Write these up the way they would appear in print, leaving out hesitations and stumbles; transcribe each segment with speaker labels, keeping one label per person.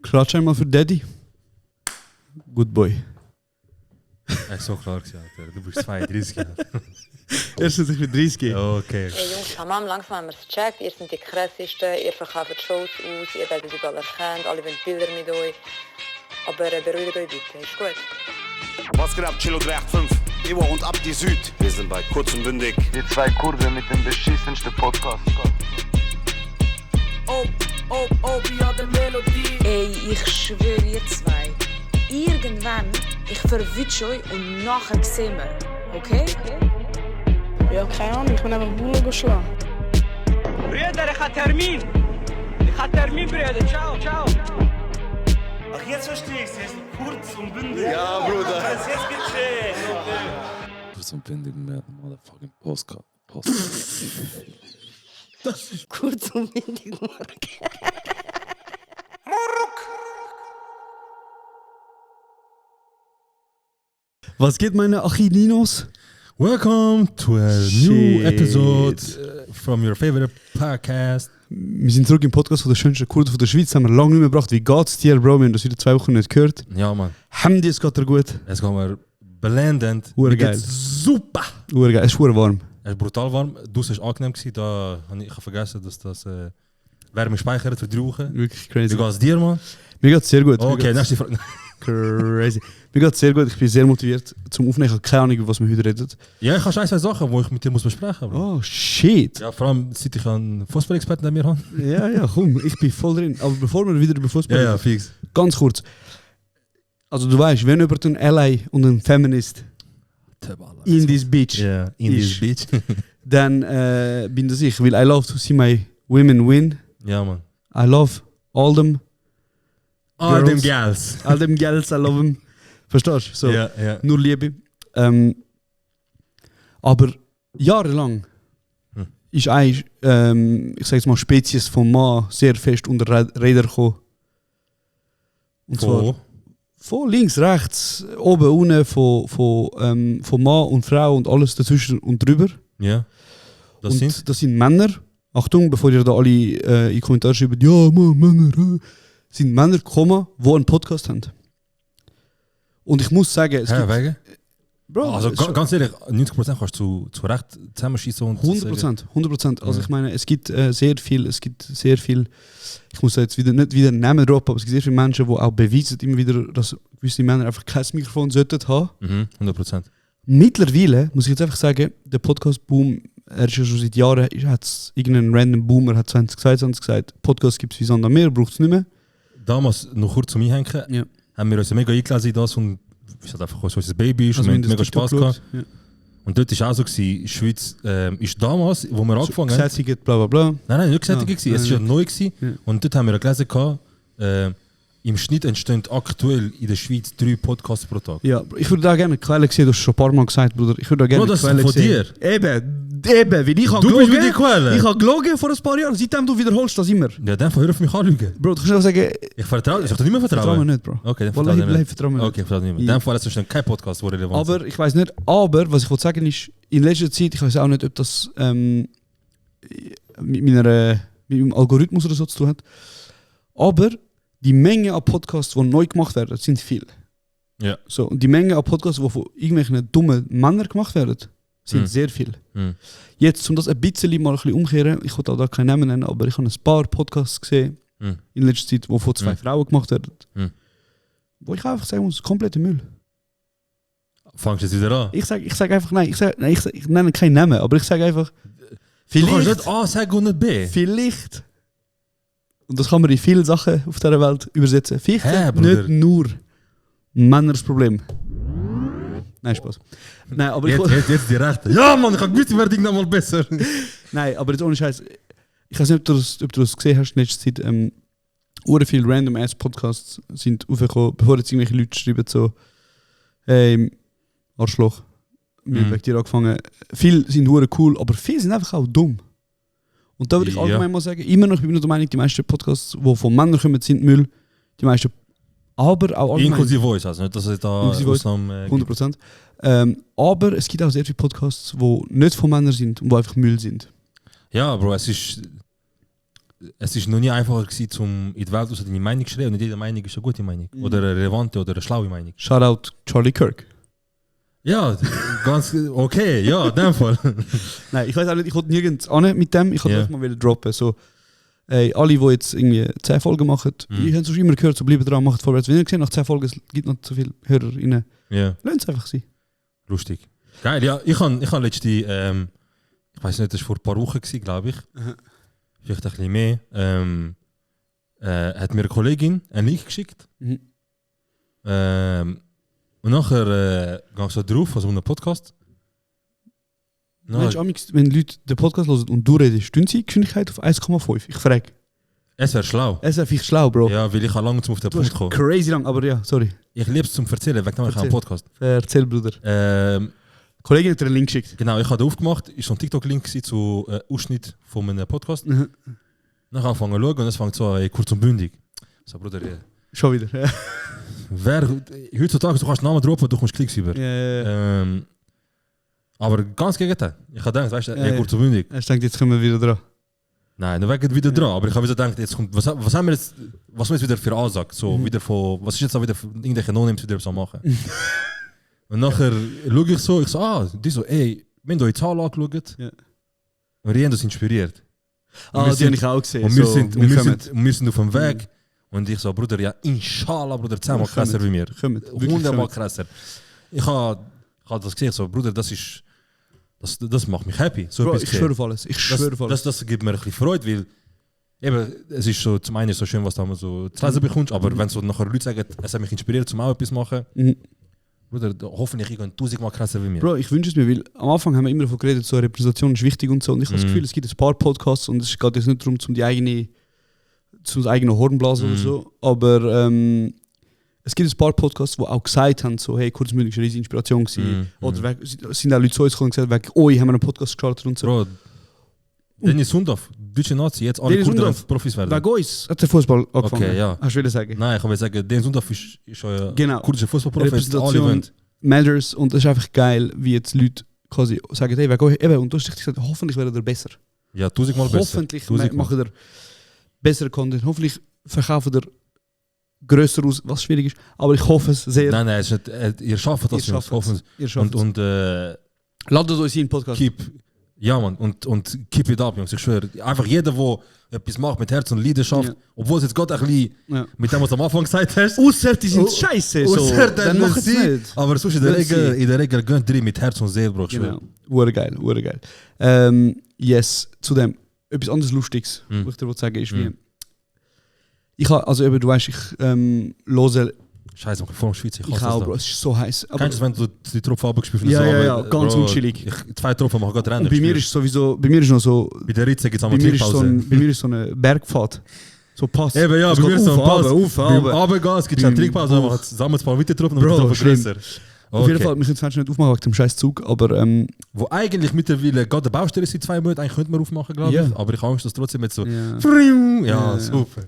Speaker 1: Klatsch einmal für Daddy. Good boy.
Speaker 2: Er ist so klar gesagt, du bist 32 Jahre.
Speaker 1: Erstens, ich bin 30.
Speaker 2: Okay.
Speaker 3: Hey Jungs, Hamam, langsam haben wir es gecheckt. Ihr seid die krassesten, ihr verkauft Shows aus, ihr werdet überall erkannt, alle wollen Bilder mit euch. Aber beruhigt euch bitte, ist gut.
Speaker 4: Was geht ab, Chilo 385? Ewa und Abdi Süd. Wir sind bei Kurz und Bündig.
Speaker 5: Die zwei Kurven mit dem beschissensten Podcast.
Speaker 6: wie hat der Melodie.
Speaker 7: Ey, ich schwöre ihr zwei. Irgendwann, ich verwitsche euch und nachher sehen wir. Okay?
Speaker 8: Ja, keine Ahnung, ich bin einfach Bullen geschlagen.
Speaker 6: Brüder, ich habe Termin. Brüder. Ciao.
Speaker 4: Ach, jetzt verstehe ich's. Jetzt Kurz und Bündig. Ja, Bruder. Jetzt geht's
Speaker 9: Kurz und Bündig mit motherfucking Postcard.
Speaker 8: Das ist kurz und windig, Mark.
Speaker 1: Was geht, meine Achininos?
Speaker 2: Welcome to a new episode from your favorite podcast.
Speaker 1: Wir sind zurück im Podcast von der schönsten Kurve der Schweiz. Haben wir lange nicht mehr gebracht. Wie geht's dir, Bro? Wir haben das wieder 2 Wochen nicht gehört.
Speaker 2: Ja, Mann.
Speaker 1: Hamdi, es geht dir gut?
Speaker 2: Es geht mir blendend.
Speaker 1: Urgeil.
Speaker 2: Super.
Speaker 1: Urgeil, es ist warm.
Speaker 2: Es ist brutal warm. Draussen war angenehm. Da habe ich vergessen, dass das Wärme speichert für 3 Wochen.
Speaker 1: Wirklich crazy.
Speaker 2: Wie geht's dir, Mann?
Speaker 1: Mir geht's sehr gut.
Speaker 2: Okay, nächste Frage.
Speaker 1: Crazy. Mir geht's sehr gut. Ich bin sehr motiviert zum Aufnehmen. Ich habe keine Ahnung, über was wir heute reden.
Speaker 2: Ja, ich habe schon 2 Sachen, die ich mit dir muss besprechen muss.
Speaker 1: Oh, shit.
Speaker 2: Ja, vor allem, seit ich einen Fußballexperten neben mir habe.
Speaker 1: Ja, komm. Ich bin voll drin. Aber bevor wir wieder über Fußball
Speaker 2: Ja, fix.
Speaker 1: ganz kurz. Also du weißt, wenn über einen Ally und einen Feminist in this bitch
Speaker 2: Ja, in this bitch.
Speaker 1: dann bin das ich. Weil I love to see my women win.
Speaker 2: Ja, Mann.
Speaker 1: I love all them.
Speaker 2: All
Speaker 1: Girls.
Speaker 2: them gals.
Speaker 1: All them girls, I love them. Verstehst du? So,
Speaker 2: Ja.
Speaker 1: nur Liebe. Aber jahrelang ist eigentlich, ich sage jetzt mal, Spezies vom Mann sehr fest unter Räder gekommen. Und zwar von links, rechts, oben, unten, von Mann und Frau und alles dazwischen und drüber.
Speaker 2: Ja. Das sind?
Speaker 1: Das sind Männer. Achtung, bevor ihr da alle in die Kommentare schreibt, ja, Mann, Männer. Sind Männer gekommen, die einen Podcast haben. Und ich muss sagen, es gibt...
Speaker 2: Wegen?
Speaker 1: Bro,
Speaker 2: Also ganz ehrlich, 90% kannst du zu Recht zusammenschießen und
Speaker 1: 100%. Also ich meine, es gibt sehr viel, ich muss da jetzt nicht wieder Namen droppen, aber es gibt sehr viele Menschen, die auch beweisen immer wieder, dass gewisse Männer einfach kein Mikrofon sollten haben.
Speaker 2: 100%.
Speaker 1: Mittlerweile muss ich jetzt einfach sagen, der Podcast-Boom, er ist ja schon seit Jahren, hat irgendein random Boomer hat 2022 gesagt, Podcast gibt es wie Sand am Meer, braucht es nicht mehr.
Speaker 2: Damals, noch kurz zum Einhängen, haben wir uns mega eingelesen in das und es hat einfach so unser Baby ist und wir haben mega Spaß gehabt. Ja. Und dort war auch so, die Schweiz ist damals, wo wir angefangen haben...
Speaker 1: Gesättigt, bla bla bla.
Speaker 2: Nein, nicht gesättigt, es war neu. Ja. Und dort haben wir gelesen, im Schnitt entstehen aktuell in der Schweiz 3 Podcasts pro Tag.
Speaker 1: Ja, ich würde da gerne Quelle sehen, du hast schon ein paar Mal gesagt, Bruder. Ich würde da gerne
Speaker 2: Quelle sehen. Dir?
Speaker 1: Eben, weil ich habe
Speaker 2: gelogen. Du bist wie die Quelle.
Speaker 1: Ich habe gelogen vor ein paar Jahren, seitdem du wiederholst das immer.
Speaker 2: Ja, dann hör auf mich anlügen.
Speaker 1: Bro, du kannst auch sagen...
Speaker 2: Ich vertraue, ich sollte nicht mehr vertrauen.
Speaker 1: Vertraue mir nicht, Bro.
Speaker 2: Okay, dann vertraue
Speaker 1: ich vertraue mir nicht.
Speaker 2: Okay, vertraue nicht mehr. Dann vorher ist kein Podcast, der relevant ist.
Speaker 1: Aber ich weiß nicht, aber was ich wollte sagen ist, in letzter Zeit, ich weiß auch nicht, ob das mit meinem Algorithmus oder so zu tun hat, aber die Menge an Podcasts, die neu gemacht werden, sind viel.
Speaker 2: Ja.
Speaker 1: So, und die Menge an Podcasts, die von irgendwelchen dummen Männern gemacht werden, sind sehr viel. Jetzt, um das ein bisschen mal ein bisschen umkehren, ich wollte auch da keinen Namen nennen, aber ich habe ein paar Podcasts gesehen in letzter Zeit, die von 2 Frauen gemacht werden. Wo ich einfach sagen muss, kompletter Müll.
Speaker 2: Fangst du jetzt wieder an?
Speaker 1: Ich sag einfach nein. Ich nenne keinen Namen, aber ich sage einfach.
Speaker 2: Du kannst nicht A sagen und nicht B.
Speaker 1: Vielleicht. Und das kann man in vielen Sachen auf dieser Welt übersetzen. Vielleicht nicht nur Männers Problem. Nein, Spaß. Nein, aber
Speaker 2: jetzt die Rechte. Ja, Mann, ich habe gewusst, ich werde noch mal besser.
Speaker 1: Nein, aber jetzt ohne Scheiß. Ich weiß nicht, ob du das gesehen hast in letzter Zeit. Viele random ass Podcasts sind aufgekommen, bevor jetzt irgendwelche Leute schreiben so, hey, Arschloch, wir haben dir angefangen. Viele sind cool, aber viele sind einfach auch dumm. Und da würde ich allgemein mal sagen, immer noch, ich bin nur der Meinung, die meisten Podcasts, die von Männern kommen, sind Müll. Die meisten, aber auch allgemein.
Speaker 2: Inklusive Voice, also nicht, dass es da Ausnahmen
Speaker 1: 100%. Aber es gibt auch sehr viele Podcasts, die nicht von Männern sind und die einfach Müll sind.
Speaker 2: Ja, Bro, es ist es ist noch nie einfacher gewesen, um in die Welt raus deine Meinung zu schreiben. Und nicht jede Meinung ist eine gute Meinung. Oder eine relevante oder eine schlaue Meinung.
Speaker 1: Shoutout Charlie Kirk.
Speaker 2: Ja, ganz okay, ja, in dem Fall.
Speaker 1: Nein, ich weiß auch nicht, ich wollte nirgends an mit dem, ich wollte einfach mal droppen. So, alle, die jetzt irgendwie 10 Folgen machen, ich habe es immer gehört, so bleiben dran, macht vorwärts. Wenn ihr gesehen nach 10 Folgen, es gibt noch zu viele HörerInnen.
Speaker 2: Ja.
Speaker 1: Lasst es einfach sein.
Speaker 2: Lustig. Geil, ja, ich habe letzte, ich weiß nicht, das war vor ein paar Wochen, glaube ich. Vielleicht ein bisschen mehr. Hat mir eine Kollegin einen Link geschickt. Und nachher gehe ich so drauf, also einen Podcast.
Speaker 1: Mensch, wenn Leute den Podcast hören und du redest, tun sie Geschwindigkeit auf 1,5? Ich frage.
Speaker 2: Es wäre schlau.
Speaker 1: Es wäre vielleicht schlau, Bro.
Speaker 2: Ja, weil ich lange zum auf den Punkt kommen.
Speaker 1: Crazy lang, aber ja, sorry.
Speaker 2: Ich liebe es zum Erzählen, wegen dem ich einen Podcast.
Speaker 1: Erzähl, Bruder. Kollegin hat dir einen Link geschickt.
Speaker 2: Genau, ich habe den aufgemacht, ist so ein TikTok-Link zu Ausschnitt von einem Podcast. Dann angefangen zu schauen und es fängt so kurz und bündig. So, Bruder,
Speaker 1: schon wieder. Ja.
Speaker 2: Heutzutage, du kannst Namen droppen, du kommst Klicks über.
Speaker 1: Ja.
Speaker 2: Aber ganz gegenteil. Ich habe gedacht, weißt du, kurz und bündig.
Speaker 1: Ich denke, jetzt kommen wir wieder dran.
Speaker 2: Nein, dann werden wir wieder dran. Aber ich habe gedacht, jetzt kommt, was haben wir jetzt wieder für Ansage? So, wieder von, was ist jetzt da wieder für irgendwelche No-Names wieder so machen? Und nachher schaue ich so, die so, ey, wenn du die Zahl angeschaut, und die haben uns inspiriert.
Speaker 1: Die habe ich auch gesehen.
Speaker 2: Und wir sind auf dem Weg. Und ich so, Bruder, ja, inshallah, Bruder, 10-mal krasser wie mir. 100-mal krasser. Ich habe das gesehen, so, Bruder, das macht mich happy. So
Speaker 1: Bro, ich schwöre auf alles.
Speaker 2: Das gibt mir ein bisschen Freude, weil eben, es ist so, zum einen so schön, was du so zu lesen bekommst, aber wenn so nachher Leute sagen, es hat mich inspiriert, zum auch etwas zu machen, Bruder, hoffentlich ich 1000-mal krasser wie mir.
Speaker 1: Bro, ich wünsche es mir, weil am Anfang haben wir immer davon geredet, so Repräsentation ist wichtig und so. Und ich habe das Gefühl, es gibt ein paar Podcasts und es geht jetzt nicht darum, zum eigene Hornblasen oder so. Aber es gibt ein paar Podcasts, die auch gesagt haben, so, hey, Kurzmündig war eine riesige Inspiration gewesen. Oder sind auch Leute zu uns gekommen und gesagt, haben wir einen Podcast gestartet und so.
Speaker 2: Bro, Dennis Sundorf, deutsche Nazi, jetzt alle Kurden Profis werden.
Speaker 1: Wegen uns hat der Fußball angefangen.
Speaker 2: Okay, ja.
Speaker 1: Hast du wieder sagen?
Speaker 2: Nein, ich will sagen, Dennis Sundorf ist ein kurdischer Fußballprofi.
Speaker 1: Repräsentation matters und es ist einfach geil, wie jetzt Leute quasi sagen, hey, wegen euch, eben, und du hast gesagt, hoffentlich werdet ihr besser.
Speaker 2: Ja, 1000-mal besser.
Speaker 1: Hoffentlich machen ihr besseren Content. Hoffentlich verkaufen ihr grösser aus, was schwierig ist. Aber ich hoffe es sehr.
Speaker 2: Nein, es ist nicht, ihr schafft das.
Speaker 1: Ihr schafft
Speaker 2: und
Speaker 1: ladet uns in den Podcast.
Speaker 2: Ja, Mann, und keep it up, Jungs, ich schwöre. Einfach jeder, der etwas macht mit Herz und Leidenschaft, obwohl es jetzt gerade ein bisschen mit dem, was du am Anfang gesagt hast.
Speaker 1: Ausser, die sind scheiße.
Speaker 2: Dann macht es nicht. Aber sonst in der Regel gönnt ihr mit Herz und Seele, Bro.
Speaker 1: Genau. Urgeil. Yes, zudem, etwas anderes Lustiges, was ich dir sagen ist, wie ich habe, also eben, du weißt, ich höre.
Speaker 2: Scheiße, vor der Schweiz,
Speaker 1: ich auch, Bro, es ist so heiß.
Speaker 2: Kennst du, wenn du die Tropfen abgespült hast?
Speaker 1: Ja, ganz unchillig.
Speaker 2: 2 Tropfen machen gerade Rennen.
Speaker 1: Und bei mir ist sowieso, bei mir ist noch so.
Speaker 2: Bei der Ritze gibt es einmal
Speaker 1: bei mir ist so eine Bergpfad. So Pass.
Speaker 2: Eben, ja, bei mir ist so ein Pass. Beim Runtergehen, es gibt eine Trickpause, dann sammeln ein paar weiter Tropfen und dann größer.
Speaker 1: Auf jeden Fall, wir können es nicht aufmachen wegen dem scheiß Zug, aber
Speaker 2: wo eigentlich mittlerweile gerade der Baustelle ist seit 2 Monaten, eigentlich könnte man aufmachen, glaube ich. Aber ich habe Angst, dass trotzdem jetzt so. Ja, super.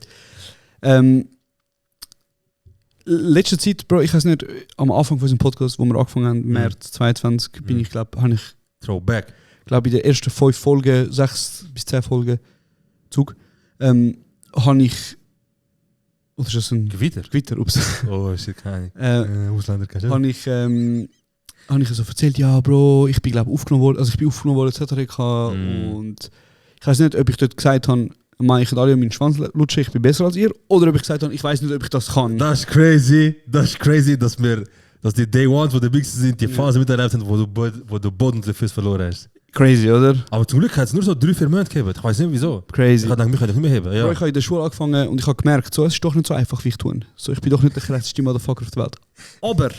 Speaker 1: Letzte Zeit, Bro, ich weiß nicht, am Anfang von unserem Podcast, wo wir angefangen haben, März 22, bin ich, glaube ich,
Speaker 2: Throwback.
Speaker 1: Glaube in den ersten 5 Folgen, 6 bis 10 Folgen Zug, habe ich. Oder ist das ein
Speaker 2: Gewitter?
Speaker 1: Ups.
Speaker 2: Oh, ist ja keine Ausländer.
Speaker 1: Habe ich so erzählt, ja, Bro, ich bin, glaube ich, aufgenommen worden, etc. Und ich weiß nicht, ob ich dort gesagt habe, ich kann alle meinen Schwanz lutschen, ich bin besser als ihr. Oder ob ich gesagt habe, ich weiß nicht, ob ich das kann.
Speaker 2: Das ist crazy, dass die Day Ones, wo die Bigsten sind, die Phase miterlebt haben, wo du Boden zu Füßen verloren hast.
Speaker 1: Crazy, oder?
Speaker 2: Aber zum Glück hat es nur so 3-4 Monate gegeben. Ich weiß nicht wieso.
Speaker 1: Crazy.
Speaker 2: Ich habe gedacht, mich nicht mehr heben. Ja.
Speaker 1: Bro, ich habe in der Schule angefangen und ich habe gemerkt, so, es ist doch nicht so einfach, wie ich tue. So, ich bin doch nicht der krasseste Motherfucker auf der Welt. Aber...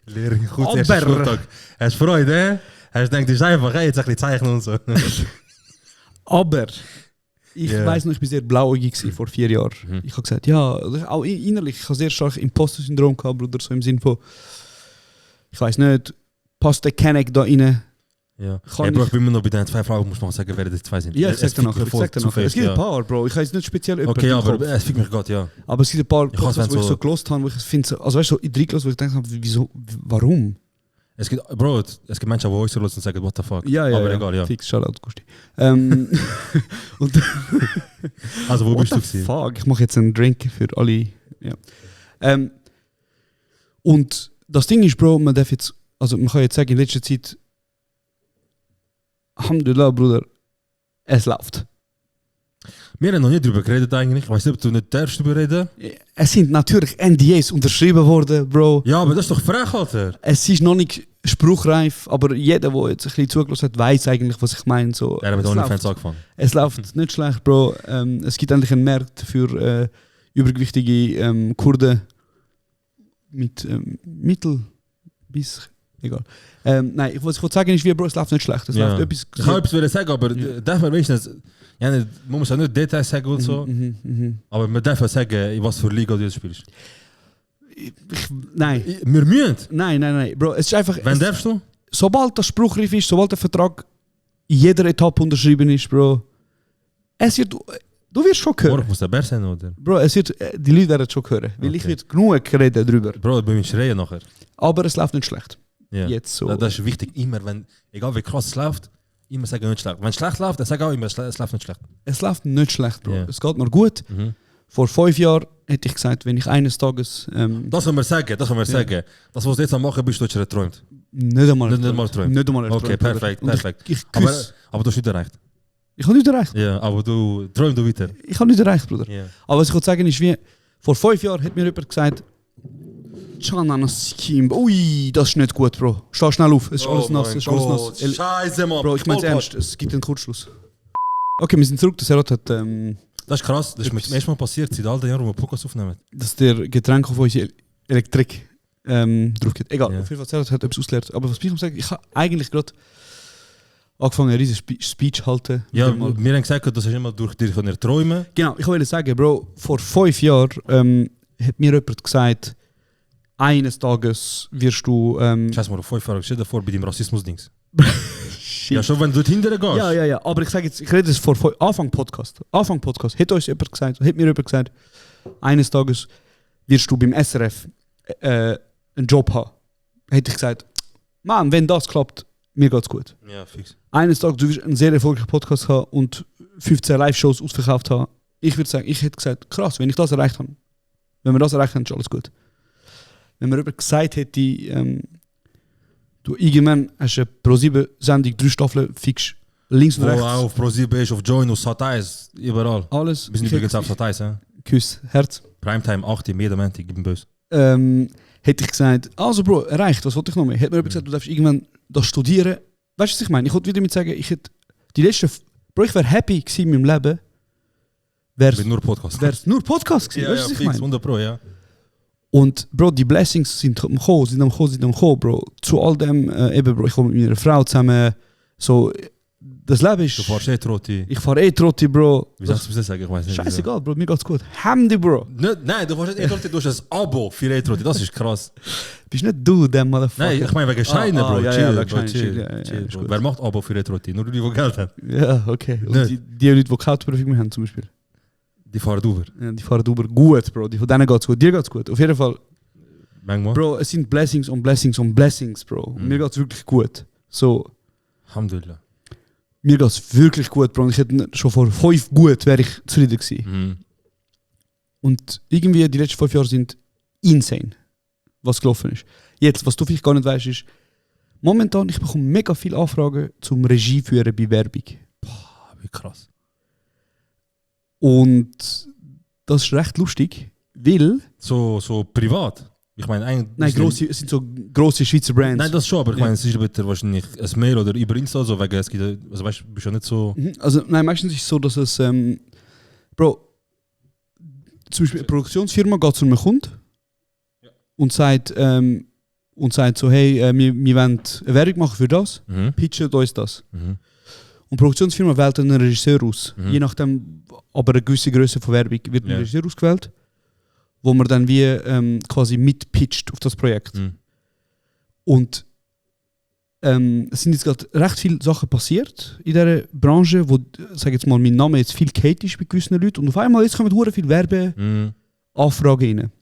Speaker 2: Lehrer, gut, erster Schultag. Hast du Freude, Hast du gedacht, das ist einfach, hey, jetzt ein bisschen zeichnen und so.
Speaker 1: Aber... Ich weiss noch, ich war sehr blauäugig vor 4 Jahren. Ich habe gesagt, ja, auch innerlich, ich habe sehr stark Imposter-Syndrom gehabt, Bruder, so im Sinn von, ich weiss nicht, passt der Kenneck da rein?
Speaker 2: Ja, Bro, ich bin immer noch bei den 2 Fragen, muss man sagen, wer das 2 sind.
Speaker 1: Ja, ich sag dir nachher. Es gibt ein paar, Bro, ich weiß nicht speziell
Speaker 2: okay, aber es fickt mich gerade, ja.
Speaker 1: Aber es gibt ein paar Podcasts, wo ich so gelost habe, wo ich finde, also weißt du, so in 3 Klassen, wo ich denke, wieso, warum?
Speaker 2: Es gibt Menschen, die uns hören und sagen, what the fuck.
Speaker 1: Ja,
Speaker 2: aber egal, ja.
Speaker 1: Fix, Shoutout, Gusti. Und
Speaker 2: Also, wo
Speaker 1: what
Speaker 2: bist du
Speaker 1: the
Speaker 2: gewesen?
Speaker 1: fuck? Ich mache jetzt einen Drink für alle. Ja. Und das Ding ist, Bro, man kann jetzt sagen, in letzter Zeit, Alhamdulillah, Bruder, es läuft.
Speaker 2: Wir haben noch nicht darüber geredet eigentlich. Ich weiß nicht, ob du nicht darfst darüber reden.
Speaker 1: Es sind natürlich NDAs unterschrieben worden, Bro.
Speaker 2: Ja, aber das ist doch frech, Alter.
Speaker 1: Es ist noch nicht spruchreif, aber jeder, der jetzt ein bisschen zugelassen hat, weiß eigentlich, was ich meine. So,
Speaker 2: Er hat mit
Speaker 1: es
Speaker 2: OnlyFans
Speaker 1: läuft.
Speaker 2: angefangen.
Speaker 1: Es läuft nicht schlecht, Bro. Es gibt endlich einen Markt für übergewichtige Kurden mit Mittel bis... Egal. Nein, was ich wollte sagen ist, Bro, es läuft nicht schlecht. Es läuft etwas...
Speaker 2: Ich kann etwas sagen, aber darf man wenigstens... Ja, man muss ja nicht Details sagen und so. Aber man darf ja sagen, in was für Liga du jetzt spielst.
Speaker 1: Nein.
Speaker 2: Wir müssen.
Speaker 1: Nein. Bro, es ist einfach...
Speaker 2: Wann darfst du?
Speaker 1: Sobald das spruchreif ist, sobald der Vertrag in jeder Etappe unterschrieben ist, Bro, es wird... Du wirst schon hören.
Speaker 2: Morgen muss der Bär sein, oder?
Speaker 1: Bro, es wird, die Leute werden schon hören. Weil ich werde genug reden darüber.
Speaker 2: Bro, ich bin mit schreien nachher.
Speaker 1: Aber es läuft nicht schlecht.
Speaker 2: Ja.
Speaker 1: Jetzt so.
Speaker 2: Das ist wichtig. Immer, egal wie krass es läuft, immer sagen nicht schlecht. Wenn es schlecht läuft, dann sag auch immer, es läuft nicht schlecht.
Speaker 1: Es läuft nicht schlecht, Bro.
Speaker 2: Ja.
Speaker 1: Es geht mir gut. Vor 5 Jahren hätte ich gesagt, wenn ich eines Tages...
Speaker 2: Das können wir sagen, Das, was du jetzt am machen bist, du hast erträumt.
Speaker 1: Nicht einmal
Speaker 2: erträumt.
Speaker 1: Nicht einmal erträumt.
Speaker 2: Okay, perfekt,
Speaker 1: Und
Speaker 2: perfekt.
Speaker 1: Ich küsse.
Speaker 2: Aber du hast nicht erreicht.
Speaker 1: Ich habe nicht erreicht.
Speaker 2: Ja, aber du träumst weiter.
Speaker 1: Ich habe nicht erreicht, Bruder.
Speaker 2: Ja.
Speaker 1: Aber was ich wollte sagen ist, wie... Vor 5 Jahren hat mir jemand gesagt... Chananaskim. Ui, das ist nicht gut, Bro. Steh schnell auf. Es ist alles nass. Es ist alles nass.
Speaker 2: Scheiße, Mann.
Speaker 1: Bro, ich meine es ernst. Es gibt einen Kurzschluss. Okay, wir sind zurück. Der Serot hat...
Speaker 2: Das ist krass. Das ist mir zum ersten Mal passiert, seit all den Jahren, wo wir Podcast aufnehmen.
Speaker 1: dass der Getränk auf unsere Elektrik drauf geht. Egal,
Speaker 2: Ja.
Speaker 1: auf jeden Fall Serot hat etwas ausgelernt. Aber was ich sagen, ich habe eigentlich gerade angefangen, einen riesen Speech zu halten.
Speaker 2: Ja,
Speaker 1: Wieder mal.
Speaker 2: wir haben gesagt, das ist immer durch dich träumen.
Speaker 1: Genau, ich wollte sagen, Bro, vor 5 Jahren hat mir jemand gesagt, eines Tages wirst du...
Speaker 2: Scheiß mal, 5 Jahre, stell dir vor, bei dem Rassismus-Dings.
Speaker 1: Shit.
Speaker 2: Ja, schon wenn du dort hinterher gehst.
Speaker 1: Ja, aber ich sage jetzt, ich rede es vor Anfang Podcast, hat uns jemand gesagt, hat mir jemand gesagt, eines Tages wirst du beim SRF einen Job haben. Hätte ich gesagt, Mann, wenn das klappt, mir geht's gut.
Speaker 2: Ja, fix.
Speaker 1: Eines Tages du wirst einen sehr erfolgreichen Podcast haben und 15 Live-Shows ausverkauft haben. Ich würde sagen, ich hätte gesagt, krass, wenn ich das erreicht habe, wenn wir das erreicht haben, ist alles gut. Wenn mir jemand gesagt hätte, du irgendwann hast eine Pro7-Sendung, 3 Staffeln, fix links und
Speaker 2: Wo
Speaker 1: rechts.
Speaker 2: auch auf Pro7 ist, auf Join, auf Sat1, überall.
Speaker 1: Alles.
Speaker 2: Wir sind übrigens auf Sat1, ja.
Speaker 1: Küss, Herz.
Speaker 2: Primetime 8 im jeden Montag, ich bin böse.
Speaker 1: Hätte ich gesagt, also Bro, erreicht, was wollte ich noch mehr? Hätte mir jemand gesagt, du darfst irgendwann das studieren. Weißt du, was ich meine? Ich wollte wieder mit sagen, ich hätte die letzten... Bro, ich wäre happy gewesen in meinem Leben.
Speaker 2: Ich bin nur Podcast.
Speaker 1: Wäre es nur Podcast gewesen,
Speaker 2: Ja,
Speaker 1: weißt
Speaker 2: ja,
Speaker 1: du, was ich
Speaker 2: fix,
Speaker 1: meine?
Speaker 2: 100 Pro, ja.
Speaker 1: Und Bro, die Blessings sind am Kommen, Bro. Zu all dem, eben Bro, ich komme mit meiner Frau zusammen. So, das Leben ist...
Speaker 2: Du fährst eh Trotti.
Speaker 1: Ich fahre Trotti, Bro.
Speaker 2: Wie sollst du das sagen? Ich weiß nicht.
Speaker 1: Scheißegal, Bro, mir geht's gut. Hamdi, Bro.
Speaker 2: Nein, du fährst nicht Trotti, du hast ein Abo für E-Trotti, das ist krass.
Speaker 1: Bist nicht du, der Motherfucker?
Speaker 2: Nein, ich meine wegen Scheine, Bro.
Speaker 1: ja,
Speaker 2: Chill,
Speaker 1: wegen
Speaker 2: Bro,
Speaker 1: Scheine,
Speaker 2: chill,
Speaker 1: ja,
Speaker 2: chill,
Speaker 1: ist
Speaker 2: Bro.
Speaker 1: gut.
Speaker 2: Wer macht Abo für E-Trotti? Nur die, die Geld haben.
Speaker 1: Ja, okay. Und
Speaker 2: Nicht.
Speaker 1: die Leute, die Couchprüfung haben, zum Beispiel.
Speaker 2: Die fahren Uber.
Speaker 1: Ja, die fahren Uber gut, Bro. Die von denen geht's gut. Dir geht's gut. Auf jeden Fall,
Speaker 2: Manchmal.
Speaker 1: Bro, es sind Blessings und Blessings und Blessings, Bro. Und mir geht's wirklich gut. So,
Speaker 2: Alhamdulillah.
Speaker 1: mir geht's wirklich gut, Bro. Und ich hätte schon vor 5 gut, wäre ich zufrieden gewesen. Und irgendwie die letzten 5 Jahre sind insane, was gelaufen ist. Jetzt, was du vielleicht gar nicht weißt, ist, momentan, ich bekomme mega viele Anfragen zum Regie führen bei Werbung.
Speaker 2: Wie krass.
Speaker 1: Und das ist recht lustig, weil...
Speaker 2: So privat. Ich meine, eigentlich.
Speaker 1: Nein, es sind so grosse Schweizer Brands.
Speaker 2: Nein, das schon, aber ich
Speaker 1: Ja.
Speaker 2: meine, es ist bitte wahrscheinlich ein Mail oder über Insta, so, wegen es gibt, also weißt du, bist ja nicht so.
Speaker 1: Also, nein, meistens ist es so, dass es... Bro, zum Beispiel eine Produktionsfirma geht zu einem Kunden und sagt so, hey, wir wollen eine Werbung machen für das, pitchen uns das. Und die Produktionsfirma wählt einen Regisseur aus. Je nachdem, aber eine gewisse Größe von Werbung wird ein
Speaker 2: Ja.
Speaker 1: Regisseur ausgewählt, wo man dann wie quasi mitpitcht auf das Projekt. Und es sind jetzt gerade recht viele Sachen passiert in dieser Branche, wo, sag jetzt mal, mein Name jetzt viel Kate ist bei gewissen Leuten und auf einmal jetzt kommen hure viele Werbeanfragen rein.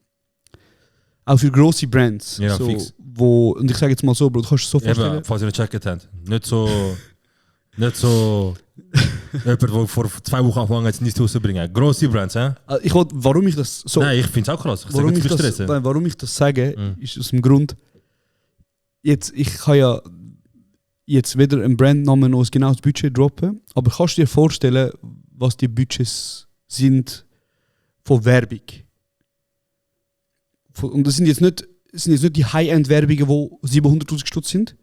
Speaker 1: Auch für grosse Brands.
Speaker 2: Ja,
Speaker 1: so,
Speaker 2: fix.
Speaker 1: und ich sage jetzt mal so, Bro, du kannst es so vorstellen.
Speaker 2: Eben, falls ihr nicht gecheckt habt. Nicht so jemand, der vor 2 Wochen angefangen hat, nichts rauszubringen. Grosse Brands, hä?
Speaker 1: Warum ich das so...
Speaker 2: Nein, ich finde es auch krass. Ich
Speaker 1: warum ich das sage, ist aus dem Grund, ich kann ja jetzt weder einen Brandnamen noch ein genaues Budget droppen, aber kannst du dir vorstellen, was die Budgets sind von Werbung? Und das sind jetzt nicht die High-End-Werbungen, die 700'000 Stutz sind,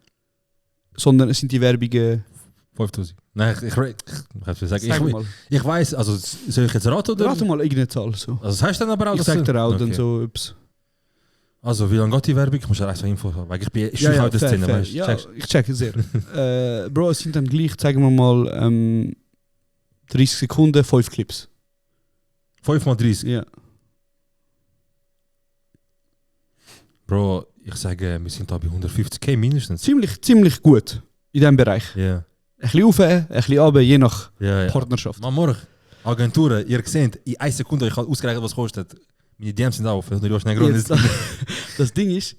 Speaker 1: sondern es sind die Werbungen...
Speaker 2: 5'000. Nein, ich weiss, also soll ich jetzt raten oder?
Speaker 1: Rate mal irgendeine Zahl. So.
Speaker 2: Also das heißt dann aber auch,
Speaker 1: ich sag dir auch dann so ups.
Speaker 2: Also wie lange geht die Werbung? Ich muss ja erst mal Info haben, weil ich schaue halt das Szene, weißt du?
Speaker 1: Ja, ich checke sehr. Bro, es sind dann gleich, sagen wir mal, 30 Sekunden, 5 Clips.
Speaker 2: 5 mal 30?
Speaker 1: Ja.
Speaker 2: Bro, ich sage, wir sind da bei 150k mindestens.
Speaker 1: Ziemlich gut in diesem Bereich.
Speaker 2: Ja. Yeah.
Speaker 1: Ein bisschen rauf, ein bisschen runter, je nach Partnerschaft.
Speaker 2: Maar morgen, Agenturen, ihr seht, in 1 Sekunde, ich habe ausgerechnet, was kostet. Meine DMs sind auf,
Speaker 1: das Ding ist,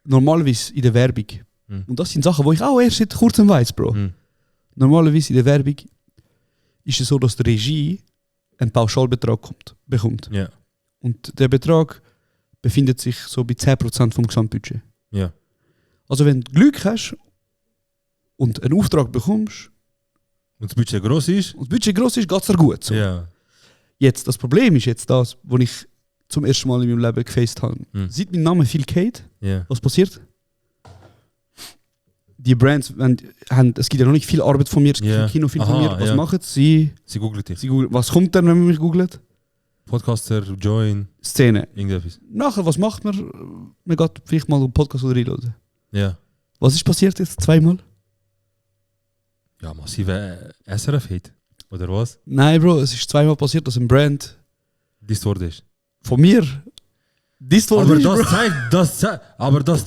Speaker 1: normalerweise in der Werbung, und das sind Sachen, die ich auch erst seit kurzem weiss, Bro. Normalerweise in der Werbung ist es so, dass die Regie einen Pauschalbetrag bekommt.
Speaker 2: Yeah.
Speaker 1: Und der Betrag befindet sich so bei 10% vom Gesamtbudget.
Speaker 2: Yeah.
Speaker 1: Also wenn du Glück hast und einen Auftrag bekommst
Speaker 2: und das Budget gross ist,
Speaker 1: geht es dir gut. So.
Speaker 2: Yeah.
Speaker 1: Jetzt, das Problem ist jetzt das, was ich zum ersten Mal in meinem Leben gefaced habe. Seit mein Name viel geht, was passiert? Die Brands es gibt ja noch nicht viel Arbeit von mir, es gibt viel Kinofilm von mir. Was machen sie?
Speaker 2: Sie googlen dich.
Speaker 1: Was kommt dann, wenn man mich googelt?
Speaker 2: Podcaster, Join,
Speaker 1: Szene.
Speaker 2: Irgendetwas.
Speaker 1: Nachher, was macht man? Man geht vielleicht mal einen Podcast oder reinladen.
Speaker 2: Ja.
Speaker 1: Was ist passiert jetzt? 2-mal?
Speaker 2: Ja, massive SRF-Hit. Oder was?
Speaker 1: Nein, Bro, es ist 2-mal passiert, dass ein Brand
Speaker 2: dies wurde ist.
Speaker 1: Von mir dies wurde
Speaker 2: aber
Speaker 1: ist,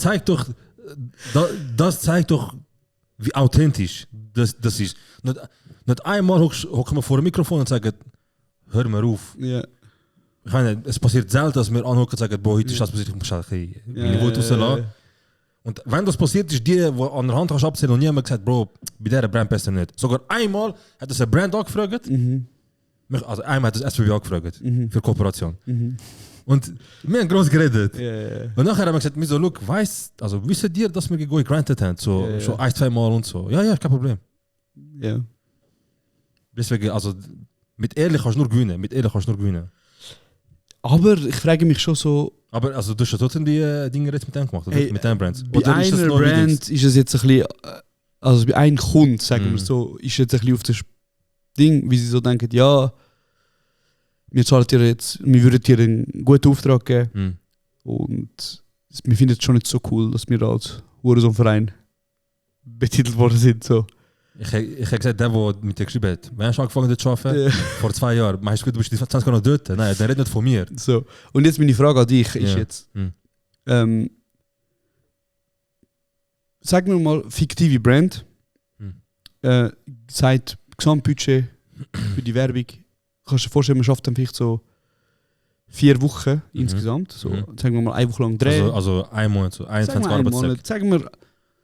Speaker 2: das zeigt doch, wie authentisch das ist. Nicht einmal hocken wir vor dem Mikrofon und sagen, hör mir auf.
Speaker 1: Yeah.
Speaker 2: Ich meine, es passiert selten, dass wir anhocken und sagen, boah, heute ist das passiert, ich muss ein bisschen rauslassen. Und wenn das passiert ist, die an der Hand kannst abzählen und niemand gesagt, Bro, bei dieser Brand passt er nicht. Sogar einmal hat es eine Brand angefragt. Also einmal hat es SBB angefragt für Kooperation. Und wir haben groß geredet. Und nachher haben wir gesagt, so, look, wisst ihr, dass wir gegrantet haben? So, schon 1-2 Mal und so. Ja, kein Problem.
Speaker 1: Ja.
Speaker 2: Deswegen, also, mit ehrlich kannst du nur gewinnen. Aber
Speaker 1: ich frage mich schon so...
Speaker 2: Aber also, du hast ja trotzdem die Dinge jetzt mit dem gemacht, oder? Mit den Brands?
Speaker 1: Bei einer Brand ist es jetzt ein bisschen... Also bei einem Kunden, sagen wir so, ist jetzt ein bisschen auf das Ding, wie sie so denken, ja, wir würden dir einen guten Auftrag geben. Und wir finden es schon nicht so cool, dass wir als Hurensohn-Verein betitelt worden sind. So.
Speaker 2: Ich habe gesagt, der mit dir geschrieben hat, wenn hast du angefangen zu arbeiten? Vor 2 Jahren. Meinst du, du bist 20 Jahre noch dort? Nein, der redet nicht von mir.
Speaker 1: So. Und jetzt meine Frage an dich ist jetzt, sag mir mal, fiktive Brand, sagt Gesamtbudget für die Werbung, kannst du dir vorstellen, man schafft dann vielleicht so 4 Wochen insgesamt, so, sagen wir mal 1 Woche lang drehen.
Speaker 2: Also 1 Monat, so 21 Arbeitstage.
Speaker 1: Sagen wir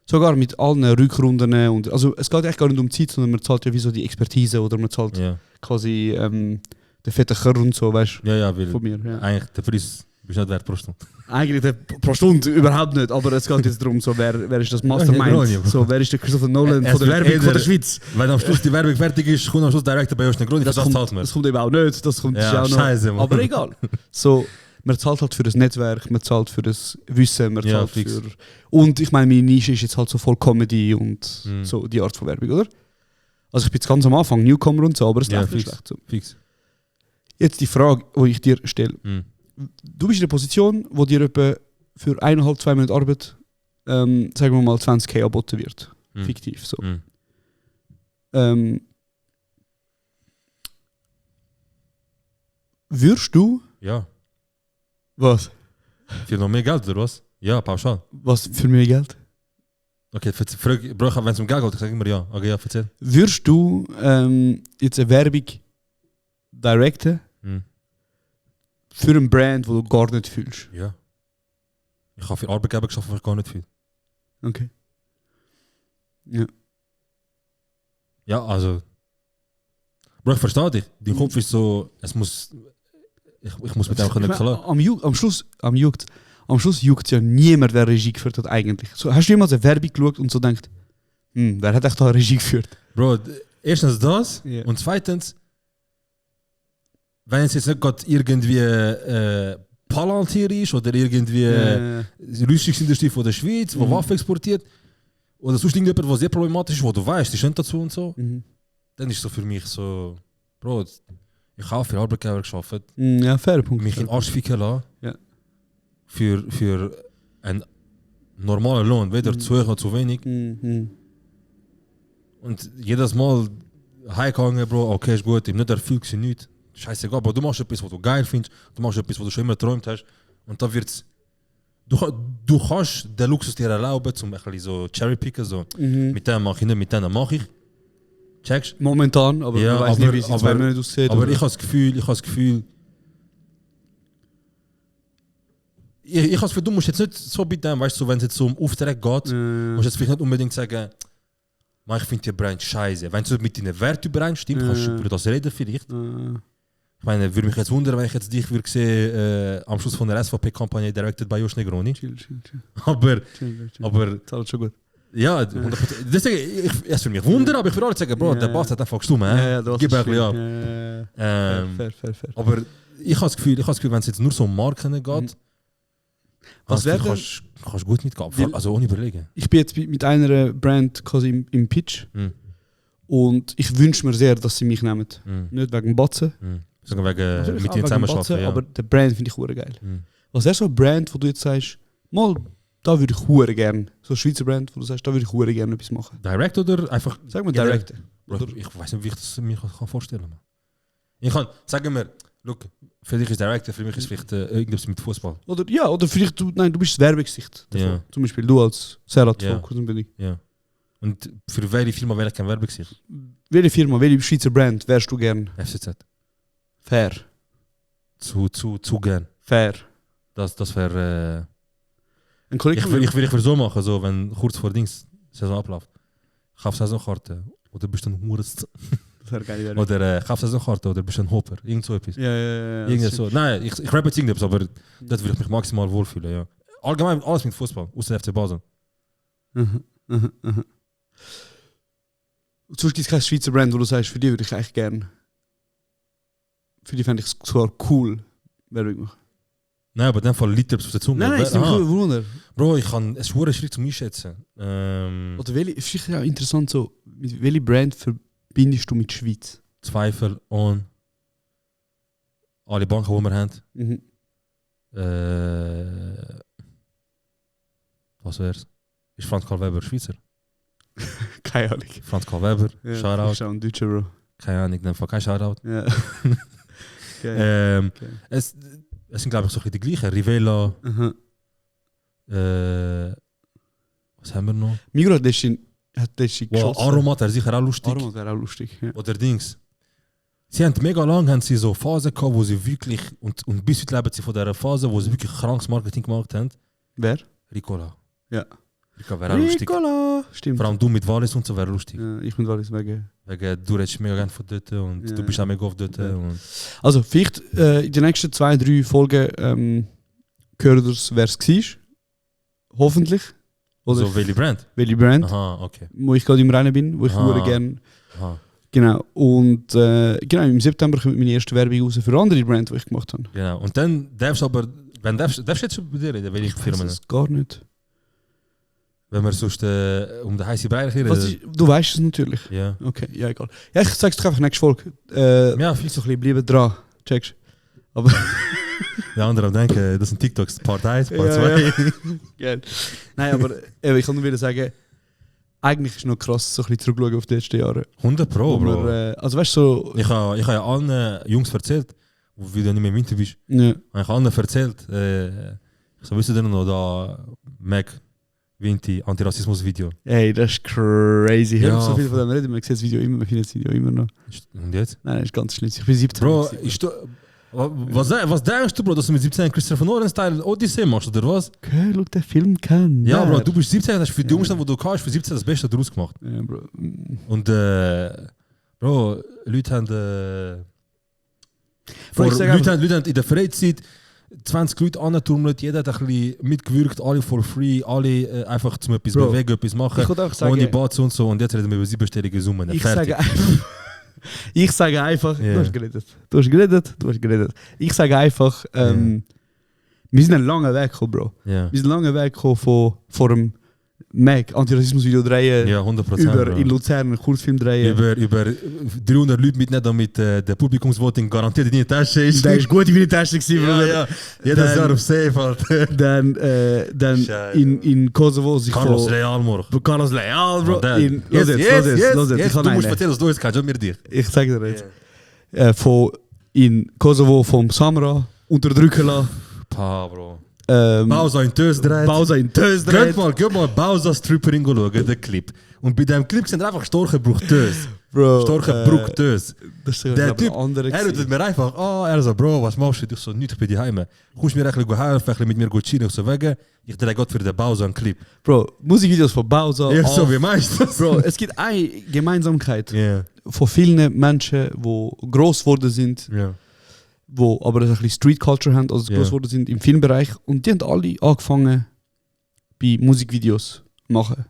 Speaker 1: sogar mit allen Rückrunden. Und, also es geht echt gar nicht um Zeit, sondern man zahlt ja wie so die Expertise oder man zahlt quasi den fetten Kerl und so, weißt du,
Speaker 2: weil
Speaker 1: von mir. Ja.
Speaker 2: Eigentlich der Preis bist nicht wert pro Stunde.
Speaker 1: Eigentlich pro Stunde überhaupt nicht, aber es geht jetzt darum, so, wer ist das Mastermind, so, wer ist der Christopher Nolan von der Werbung von der Schweiz.
Speaker 2: Wenn am Schluss die Werbung fertig ist, kommt am Schluss Director bei uns nicht Grund,
Speaker 1: das kommt eben auch nicht, das kommt auch noch.
Speaker 2: Scheiße, Mann.
Speaker 1: Aber egal. So, man zahlt halt für das Netzwerk, man zahlt für das Wissen, man zahlt für... Und ich meine, meine Nische ist jetzt halt so voll Comedy und so die Art von Werbung, oder? Also ich bin jetzt ganz am Anfang Newcomer und so, aber es läuft nicht schlecht. So.
Speaker 2: Fix.
Speaker 1: Jetzt die Frage, die ich dir stelle. Du bist in der Position, wo dir etwa für 1,5-2 Minuten Arbeit, sagen wir mal 20k angeboten wird. Fiktiv, so. Würdest du...
Speaker 2: Ja.
Speaker 1: Was?
Speaker 2: Für noch mehr Geld, oder was? Ja, pauschal.
Speaker 1: Was für mehr Geld?
Speaker 2: Okay, Bro, wenn es um Geld geht, ich sage immer ja. Okay, ja, erzähl.
Speaker 1: Würdest du jetzt eine Werbung directen für einen Brand, wo du gar nicht fühlst?
Speaker 2: Ja. Ich habe für Arbeitgeber geschafft, aber ich gar nicht viel.
Speaker 1: Okay. Ja.
Speaker 2: Ja, also. Bro, ich verstehe dich. Dein Kopf ist so, es muss. Ich muss mit dem können klar.
Speaker 1: Am Schluss juckt ja niemand, wer Regie geführt hat eigentlich. So, hast du jemals eine Werbung geschaut und so denkt, wer hat echt da Regie geführt?
Speaker 2: Bro, erstens das
Speaker 1: Yeah.
Speaker 2: und zweitens, wenn es jetzt nicht gerade irgendwie Palantir ist oder irgendwie Rüstungsindustrie von der Schweiz, wo Waffen exportiert, oder sonst irgendjemand, was sehr problematisch ist, wo du weißt, die stehen dazu und so, dann ist so für mich so, Bro, ich habe für Arbeitgeber geschafft,
Speaker 1: Ja, fair Punkt.
Speaker 2: mich in den Arsch ficken lassen,
Speaker 1: Ja.
Speaker 2: für einen normalen Lohn, weder zu hoch noch zu wenig. Und jedes Mal heimgegangen, Bro, okay, ist gut, ich bin nicht erfüllt, nichts. Scheißegal, aber du machst etwas, was du geil findest, du machst etwas, was du schon immer geträumt hast. Und da wird's. Du kannst den Luxus dir erlauben, zum ein bisschen so cherrypicken, so. Mit dem mache ich nicht, mit denen mache ich. Checkst?
Speaker 1: Momentan, aber
Speaker 2: Ja,
Speaker 1: ich weiß nicht, wie es in 2 Monaten aussieht.
Speaker 2: Aber
Speaker 1: oder?
Speaker 2: ich habe das Gefühl, ich habe das Gefühl, du musst jetzt nicht so bei dem, weißt du, wenn es jetzt so um Auftrag geht, musst du jetzt vielleicht nicht unbedingt sagen, ich finde die Brand scheiße. Wenn es mit deinen Werten übereinstimmt, kannst du über das reden vielleicht. Ich meine, würde mich jetzt wundern, wenn ich jetzt dich würde sehen, am Schluss von der SVP-Kampagne directed by Josh Negroni.
Speaker 1: Chill.
Speaker 2: Aber
Speaker 1: Zahlt schon gut.
Speaker 2: ja, 100%. Deswegen, es würde mich wundern, aber ich würde auch nicht sagen, Bro, der Bass hat einfach gestummt. Gib ein bisschen ab.
Speaker 1: Fair.
Speaker 2: Aber ich habe das Gefühl, wenn es jetzt nur so um Marken geht,
Speaker 1: Was wäre
Speaker 2: kannst du gut mitgehen. Also ohne überlegen.
Speaker 1: Ich bin jetzt mit einer Brand quasi im Pitch und ich wünsche mir sehr, dass sie mich nehmen. Nicht wegen Batzen.
Speaker 2: Sogar wegen
Speaker 1: Natürlich
Speaker 2: mit
Speaker 1: auch
Speaker 2: ihnen
Speaker 1: wegen
Speaker 2: zusammenarbeiten.
Speaker 1: Batzen,
Speaker 2: Ja.
Speaker 1: aber der Brand finde ich hure geil. Was wäre so eine Brand, wo du jetzt sagst, mal, da würde ich hure gerne, so eine Schweizer Brand, wo du sagst, da würde ich hure gerne etwas machen.
Speaker 2: Direct oder einfach.
Speaker 1: Sag mal
Speaker 2: Ja,
Speaker 1: Direct.
Speaker 2: Bro, ich weiß nicht, wie ich das mir vorstellen kann. Ich kann, sagen wir, look, für dich ist Director, für mich ist vielleicht irgendwas mit Fußball.
Speaker 1: Oder vielleicht, du bist das Werbegesicht. davon.
Speaker 2: Ja.
Speaker 1: Zum Beispiel du als Serhat
Speaker 2: Ja.
Speaker 1: von Kundenbildung.
Speaker 2: Ja. Und für welche Firma wäre ich kein Werbegesicht?
Speaker 1: Welche Firma, welche Schweizer Brand wärst du gern?
Speaker 2: FCZ.
Speaker 1: Fair.
Speaker 2: Zu gern.
Speaker 1: Fair.
Speaker 2: Das wäre.
Speaker 1: Ein Kollege
Speaker 2: Ich würde so machen, so, wenn kurz vor Dings Saison abläuft. Ich kaufe Saisonkarte. Oder bist du ein Hurst?
Speaker 1: Das wäre geil. Werbung.
Speaker 2: Oder ich kaufe Saisonkarte oder bist du ein Hopper? Irgend so etwas.
Speaker 1: Ja.
Speaker 2: Irgendwie so. Nein, ich rappe jetzt irgendetwas, aber das würde ich mich maximal wohlfühlen, ja. Allgemein alles mit Fußball, außer FC Basel.
Speaker 1: Zum Beispiel gibt es keine Schweizer Brand, wo du sagst, für die würde ich eigentlich gerne. Für die fände ich es zwar cool, Werbung machen.
Speaker 2: Nein, aber in dem Fall liegt etwas auf der Zunge.
Speaker 1: Nein, ist nicht
Speaker 2: Aha.
Speaker 1: Wunder.
Speaker 2: Bro, es ist schwierig zum Einschätzen.
Speaker 1: Oder welche, ist ja interessant so, mit welche Brand verbindest du mit Schweiz?
Speaker 2: Zweifel an alle Banken, die wir haben. Was wär's? Ist Franz Karl Weber Schweizer?
Speaker 1: Keine Ahnung.
Speaker 2: Franz Karl Weber,
Speaker 1: Ja,
Speaker 2: Shoutout.
Speaker 1: ich ein Deutscher, Bro.
Speaker 2: Keine Ahnung, in dem Fall kein Shoutout.
Speaker 1: Ja. Okay.
Speaker 2: Es sind, glaube ich, so ein bisschen die gleichen. Rivella. Was haben wir noch?
Speaker 1: Migros hat das
Speaker 2: Wow, Aromat wäre sicher auch lustig.
Speaker 1: Aromat wäre auch lustig. Ja.
Speaker 2: Oder Dings. Sie haben mega lang haben sie so Phasen gehabt, wo sie wirklich, und bis heute leben sie von dieser Phase, wo sie wirklich krankes Marketing gemacht haben.
Speaker 1: Wer?
Speaker 2: Ricola.
Speaker 1: Ja.
Speaker 2: Ricola wäre auch lustig.
Speaker 1: Ricola! Stimmt.
Speaker 2: Vor allem du mit Wallis und so wäre lustig.
Speaker 1: Ja, ich bin Wallis wegen.
Speaker 2: Wegen, du redest mega gerne von dort und
Speaker 1: Ja.
Speaker 2: du bist auch mega oft dort.
Speaker 1: Ja.
Speaker 2: Und
Speaker 1: Also, vielleicht in den nächsten 2-3 Folgen gehört ihr, wer es war. Hoffentlich. Oder
Speaker 2: so, welche Brand?
Speaker 1: welche Brand,
Speaker 2: Aha, okay.
Speaker 1: wo ich gerade im Rennen bin, wo ich
Speaker 2: Ah.
Speaker 1: gerne.
Speaker 2: Aha,
Speaker 1: Genau. Und genau, im September kommt meine erste Werbung raus für andere Brand, die ich gemacht habe.
Speaker 2: genau. Und dann darfst du aber, darfst du jetzt schon bei dir reden, welche
Speaker 1: Ich weiß
Speaker 2: Firmen?
Speaker 1: es gar nicht.
Speaker 2: Wenn wir sonst um den heißen Brei reden.
Speaker 1: Was ist, du weißt es natürlich.
Speaker 2: Ja.
Speaker 1: Okay, ja, egal. Ja, ich sag's dir einfach nächste Folge.
Speaker 2: Ja,
Speaker 1: Viel so ein bisschen bleiben dran. Checkst aber
Speaker 2: Die anderen denken, das sind TikToks, Part 1, Part 2.
Speaker 1: Ja. Geil. Nein, aber ich kann nur wieder sagen, eigentlich ist es noch krass, so ein bisschen zurückschauen auf die letzten Jahre.
Speaker 2: 100 Pro,
Speaker 1: Wo
Speaker 2: Bro.
Speaker 1: wir, also weißt du, so.
Speaker 2: Ich habe ja allen Jungs erzählt, wie du nicht mehr im Winter bist.
Speaker 1: Ja.
Speaker 2: Ich habe allen erzählt, ich so, wisst ihr noch, da Mac, Vinti, Antirassismus-Video.
Speaker 1: Ey, das ist crazy. Ich
Speaker 2: Ja,
Speaker 1: habe so viel von dem reden, man sieht das Video immer, man findet das Video immer noch.
Speaker 2: Und jetzt?
Speaker 1: Nein, das ist ganz schlimm. Ich bin 17.
Speaker 2: Bro,
Speaker 1: gewesen.
Speaker 2: ist du, Was denkst du, Bro, dass du mit 17 Christopher Nolan-Style Odyssey machst, oder was?
Speaker 1: Okay, schau den Film kennen.
Speaker 2: Ja, Bro, du bist 17, hast für die Umstände, wo du kannst, für 17 das Beste daraus gemacht.
Speaker 1: Ja, Bro.
Speaker 2: Und, Bro, Leute haben,
Speaker 1: Bro, ich sag
Speaker 2: Leute haben in der Freizeit 20 Leute angeturmelt, jeder hat ein bisschen mitgewirkt, alle for free, alle einfach zum etwas
Speaker 1: Bro,
Speaker 2: bewegen, etwas machen,
Speaker 1: ich würde auch sagen,
Speaker 2: ohne Batzen und so. Und jetzt reden wir über siebenstellige Summen.
Speaker 1: Ich sage einfach,
Speaker 2: Yeah.
Speaker 1: du hast geredet. Ich sage einfach, wir sind einen langen Weg gekommen, Bro.
Speaker 2: Ja,
Speaker 1: Wir sind einen langen Weg gekommen von dem Mac, Antirassismus-Video drehen,
Speaker 2: ja 100%.
Speaker 1: über
Speaker 2: Bro.
Speaker 1: in Luzern einen Kurzfilm drehen.
Speaker 2: Über 300 Leute mitnehmen, damit der Publikumsvoting garantiert in die Tasche ist.
Speaker 1: Der ist gut in meiner Tasche gewesen,
Speaker 2: Ja,
Speaker 1: Bruder.
Speaker 2: ja. Jedes
Speaker 1: Dann-
Speaker 2: Jahr auf Safe, Alter.
Speaker 1: Dann
Speaker 2: Scheiße.
Speaker 1: in Kosovo sich
Speaker 2: Carlos
Speaker 1: von-
Speaker 2: Real, morgen.
Speaker 1: Carlos Leal, Bro.
Speaker 2: Los
Speaker 1: Los jetzt. Ich
Speaker 2: Du
Speaker 1: habe
Speaker 2: musst
Speaker 1: einen.
Speaker 2: erzählen, was du jetzt kannst, mir dich.
Speaker 1: Ich sag dir jetzt. In Kosovo vom Samra unterdrücken lassen.
Speaker 2: Pa, Bro.
Speaker 1: Bausa
Speaker 2: Bausa in Tös dreht.
Speaker 1: in Tös
Speaker 2: Geht mal Bausa Stripperin schauen, den Clip. Und bei dem Clip sind einfach Storche braucht Tös.
Speaker 1: Bro.
Speaker 2: Storche braucht Tös.
Speaker 1: Das ist
Speaker 2: Der
Speaker 1: ein
Speaker 2: Typ,
Speaker 1: anderer.
Speaker 2: er tut mir einfach, er so, Bro, was machst du? Ich so, nichts, ich bin daheim. Kannst du mir eigentlich helfen, ein bisschen mit mir gut chillen? Ich so, wegen, ich drehe Gott für den Bausa einen Clip.
Speaker 1: Bro, Musikvideos von Bausa.
Speaker 2: Ich so, wie meinst du das?
Speaker 1: Bro, es gibt eine Gemeinsamkeit
Speaker 2: Ja,
Speaker 1: von vielen Menschen, die gross geworden sind,
Speaker 2: ja.
Speaker 1: die aber ein bisschen Street Culture haben, also
Speaker 2: Ja.
Speaker 1: gross geworden sind im Filmbereich. Und die haben alle angefangen bei Musikvideos machen.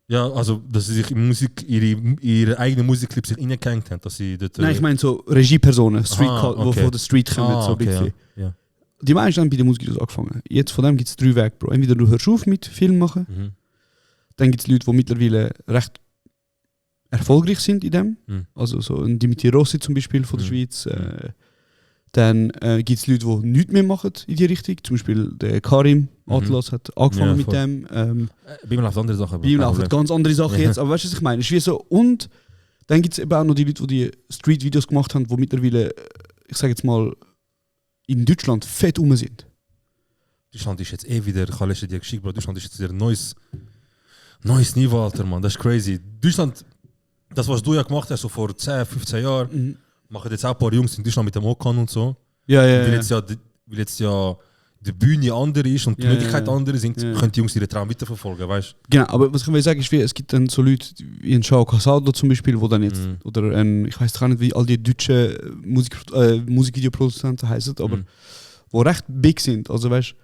Speaker 2: Ja, also, dass sie sich in Musik, ihre eigenen Musikclips sich reingehängt haben, dass sie dort...
Speaker 1: Nein, ich meine so Regiepersonen, Street
Speaker 2: Aha,
Speaker 1: Cul- wo
Speaker 2: okay.
Speaker 1: von der Street kommen, so ein bisschen.
Speaker 2: Ja.
Speaker 1: Die meisten haben bei den Musikvideos angefangen. Jetzt von dem gibt es 3 Wege, Bro. Entweder du hörst auf mit Film machen,
Speaker 2: Mhm.
Speaker 1: dann gibt es Leute, die mittlerweile recht erfolgreich sind in dem.
Speaker 2: Mhm.
Speaker 1: Also so ein Dimitri Rossi zum Beispiel von der
Speaker 2: Mhm.
Speaker 1: Schweiz. Dann gibt es Leute, die nichts mehr machen in die Richtung. Zum Beispiel der Karim Atlas hat angefangen
Speaker 2: Ja,
Speaker 1: mit
Speaker 2: voll.
Speaker 1: dem.
Speaker 2: Bei mir läuft andere Sachen.
Speaker 1: Bei ihm laufen ganz andere Sachen
Speaker 2: Ja.
Speaker 1: jetzt. Aber weißt du, was ich meine? Es ist wie so. Und dann gibt es eben auch noch die Leute, die Street-Videos gemacht haben, die mittlerweile, ich sage jetzt mal, in Deutschland fett rum sind.
Speaker 2: Deutschland ist jetzt wieder, ich habe letztens dir geschickt, Bro, Deutschland ist jetzt wieder ein neues Niveau, Alter, Mann. Das ist crazy. Deutschland, das, was du ja gemacht hast, so vor 10, 15 Jahren, machen jetzt auch ein paar Jungs in Deutschland mit dem Okan und so.
Speaker 1: Ja, ja,
Speaker 2: Weil
Speaker 1: ja.
Speaker 2: jetzt ja die Bühne andere ist und die
Speaker 1: Ja,
Speaker 2: Möglichkeiten
Speaker 1: ja, ja.
Speaker 2: andere sind,
Speaker 1: Ja.
Speaker 2: können die Jungs ihren Traum weiterverfolgen, weißt
Speaker 1: Genau, aber was ich will sagen ist, wie, es gibt dann so Leute wie ein Shao Casado zum Beispiel, wo dann jetzt,
Speaker 2: Mhm.
Speaker 1: oder ein, ich weiß gar nicht, wie all die deutschen Musikvideoproduzenten heißen, aber
Speaker 2: Mhm.
Speaker 1: wo recht big sind, also weißt.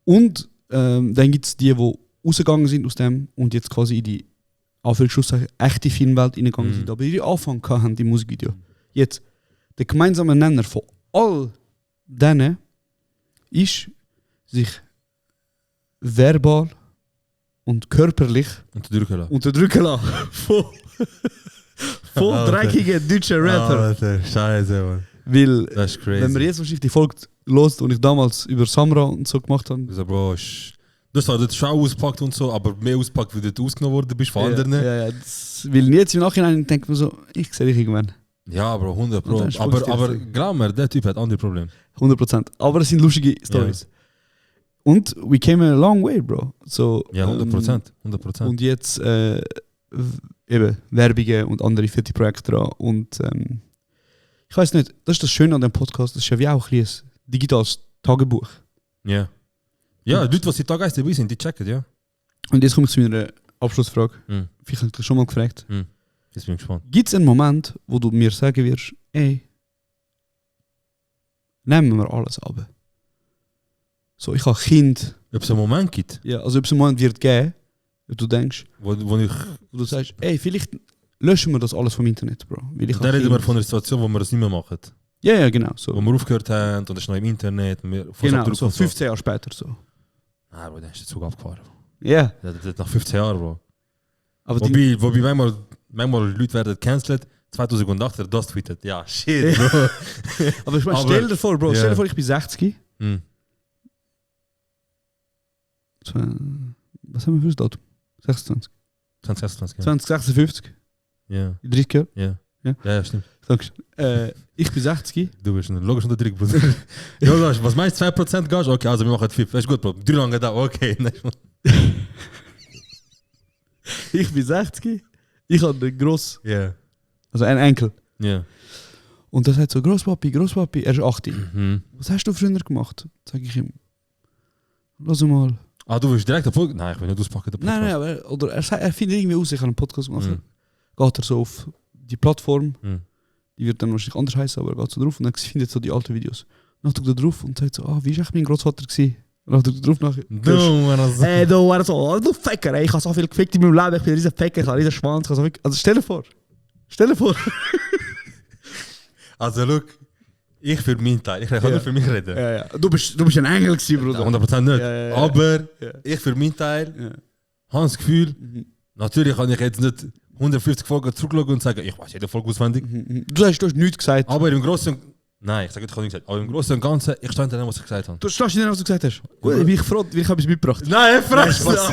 Speaker 1: Und dann gibt es die rausgegangen sind aus dem und jetzt quasi in die Anführungszeichen echte Filmwelt reingegangen
Speaker 2: Mhm.
Speaker 1: sind, aber ihre Anfang hatten im Musikvideo. Jetzt, der gemeinsame Nenner von all denen ist, sich verbal und körperlich
Speaker 2: Unterdrücken lassen.
Speaker 1: unterdrücken lassen von
Speaker 2: Alter.
Speaker 1: dreckigen deutschen Rapper.
Speaker 2: Alter, scheiße, Mann.
Speaker 1: Weil,
Speaker 2: Das ist crazy.
Speaker 1: wenn man jetzt wahrscheinlich die Folge hört und ich damals über Samra und so gemacht habe,
Speaker 2: Also, Bro, du hast dort schon auspackt und so, aber mehr auspackt, wie du ausgenommen worden bist von anderen.
Speaker 1: ja, das, weil jetzt im Nachhinein denkt man so, ich sehe dich irgendwann.
Speaker 2: Ja, Bro, 100
Speaker 1: Und
Speaker 2: Pro.
Speaker 1: dann ist
Speaker 2: Aber
Speaker 1: positiv.
Speaker 2: glaub mir, der Typ hat andere Probleme.
Speaker 1: 100%. Aber es sind lustige Stories. Und we came a long way, Bro. So,
Speaker 2: Ja, 100%. 100%.
Speaker 1: Und jetzt eben Werbungen und andere fette Projekte dran. Und ich weiß nicht, das ist das Schöne an dem Podcast, das ist ja wie auch ein bisschen ein digitales Tagebuch.
Speaker 2: Ja. Ja, die Leute, die seit Tag 1 dabei sind, die checken, ja.
Speaker 1: Und jetzt komme ich zu meiner Abschlussfrage.
Speaker 2: Mhm.
Speaker 1: Vielleicht habe ich dich schon mal gefragt.
Speaker 2: Jetzt bin ich gespannt.
Speaker 1: Gibt es einen Moment, wo du mir sagen wirst, ey, nehmen wir alles ab? So, ich habe Kind.
Speaker 2: Ob es einen Moment gibt,
Speaker 1: Ja, also ob es einen Moment wird geben, wo du denkst,
Speaker 2: wo ich...
Speaker 1: wo du sagst, ey, vielleicht löschen wir das alles vom Internet, Bro. Weil ich
Speaker 2: Dann
Speaker 1: habe
Speaker 2: reden wir
Speaker 1: Kind.
Speaker 2: von einer Situation, wo wir das nicht mehr machen.
Speaker 1: Ja, ja, genau. So.
Speaker 2: Wo wir aufgehört haben und es ist noch im Internet. Und wir
Speaker 1: Genau,
Speaker 2: Fußabdruck
Speaker 1: so
Speaker 2: und
Speaker 1: 15 Jahre später so.
Speaker 2: Nein, Bro, dann ist der Zug abgefahren.
Speaker 1: Ja,
Speaker 2: Nach 15 Jahren, Bro.
Speaker 1: aber die,
Speaker 2: Wobei manchmal Leute werden cancelled. 2008 hat er das tweetet. Ja, shit, Bro.
Speaker 1: aber ich meine,
Speaker 2: aber-
Speaker 1: stell dir vor, Bro,
Speaker 2: Ja.
Speaker 1: stell dir vor, ich bin 60.
Speaker 2: Hm.
Speaker 1: Was haben wir für das Datum? 26.
Speaker 2: 2026, ja.
Speaker 1: 2056.
Speaker 2: Ja,
Speaker 1: In 30 Jahren.
Speaker 2: ja.
Speaker 1: Ja.
Speaker 2: Ja, stimmt.
Speaker 1: Danke. Ich bin 60.
Speaker 2: Du bist logisch unter Druck, Bruder. Ja, was meinst du, 2% Gas? Okay, also wir machen 5. Ist gut, Bro. 3 lange da, okay.
Speaker 1: Ich bin 60. Ich habe einen gross,
Speaker 2: Ja.
Speaker 1: also einen Enkel.
Speaker 2: Ja.
Speaker 1: Und er sagt so, Grosspapi, er ist 8.
Speaker 2: Mhm.
Speaker 1: Was hast du früher gemacht? Sag ich ihm. Lass mal.
Speaker 2: Ah, du willst direkt den Podcast? Nein, ich will nicht auspacken. Den Podcast.
Speaker 1: Nein, aber oder er findet irgendwie aus, ich kann einen Podcast machen. Geht er so auf die Plattform, die wird dann wahrscheinlich anders heißen, aber er geht so drauf und dann findet so die alten Videos. Dann drückt er drauf und sagt so, wie war echt mein Großvater gewesen? Und dann drückt er drauf nachher. Du warst so, du Ficker, ey, ich habe so viel gefickt in meinem Leben, ich bin ein riesen Ficker, ich habe einen riesen Schwanz. Also stell dir vor.
Speaker 2: Also, look, ich für meinen Teil, ich kann nur für mich reden.
Speaker 1: Ja. Du bist ein Engel gewesen, Bruder.
Speaker 2: 100% nicht.
Speaker 1: Ja.
Speaker 2: Aber ich für meinen Teil habe das Gefühl, natürlich kann ich jetzt nicht 150 Folgen zurückschauen und sagen, ich weiß jede Folge auswendig.
Speaker 1: Du hast nichts gesagt.
Speaker 2: Aber im Großen nein, ich sage, ich habe nichts gesagt. Aber im Großen und Ganzen, ich stehe hinter dem, was ich gesagt habe.
Speaker 1: Du stehst nicht, was du gesagt hast. Gut, bin ich froh, weil ich etwas mitgebracht.
Speaker 2: Nein, fress das!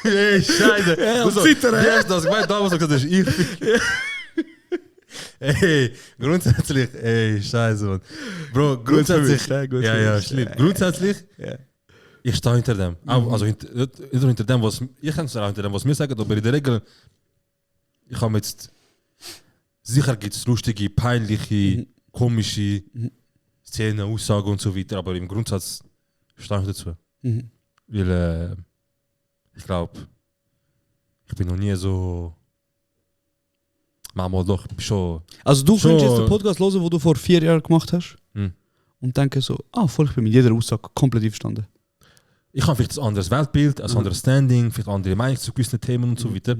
Speaker 2: Ey, Scheiße! Wie hast du das gemeint? Damals hast du gesagt, ich. Ey, grundsätzlich, Scheiße, Mann. Bro, grundsätzlich. Ja, schlimm. Grundsätzlich, ich stehe hinter dem. Also hinter dem, was ich kann sagen, hinter dem, was mir sagen, aber in der Regel, ich habe jetzt. Sicher gibt es lustige, peinliche, komische Szenen, Aussagen und so weiter, aber im Grundsatz stehe ich dazu. Weil ich glaube, ich bin noch nie so. Manchmal doch schon.
Speaker 1: Also du könntest jetzt den Podcast hören, den du vor 4 Jahren gemacht hast und denken so, voll, ich bin mit jeder Aussage komplett einverstanden.
Speaker 2: Ich habe vielleicht ein anderes Weltbild, ein anderes Standing, vielleicht andere Meinung zu gewissen Themen und so weiter.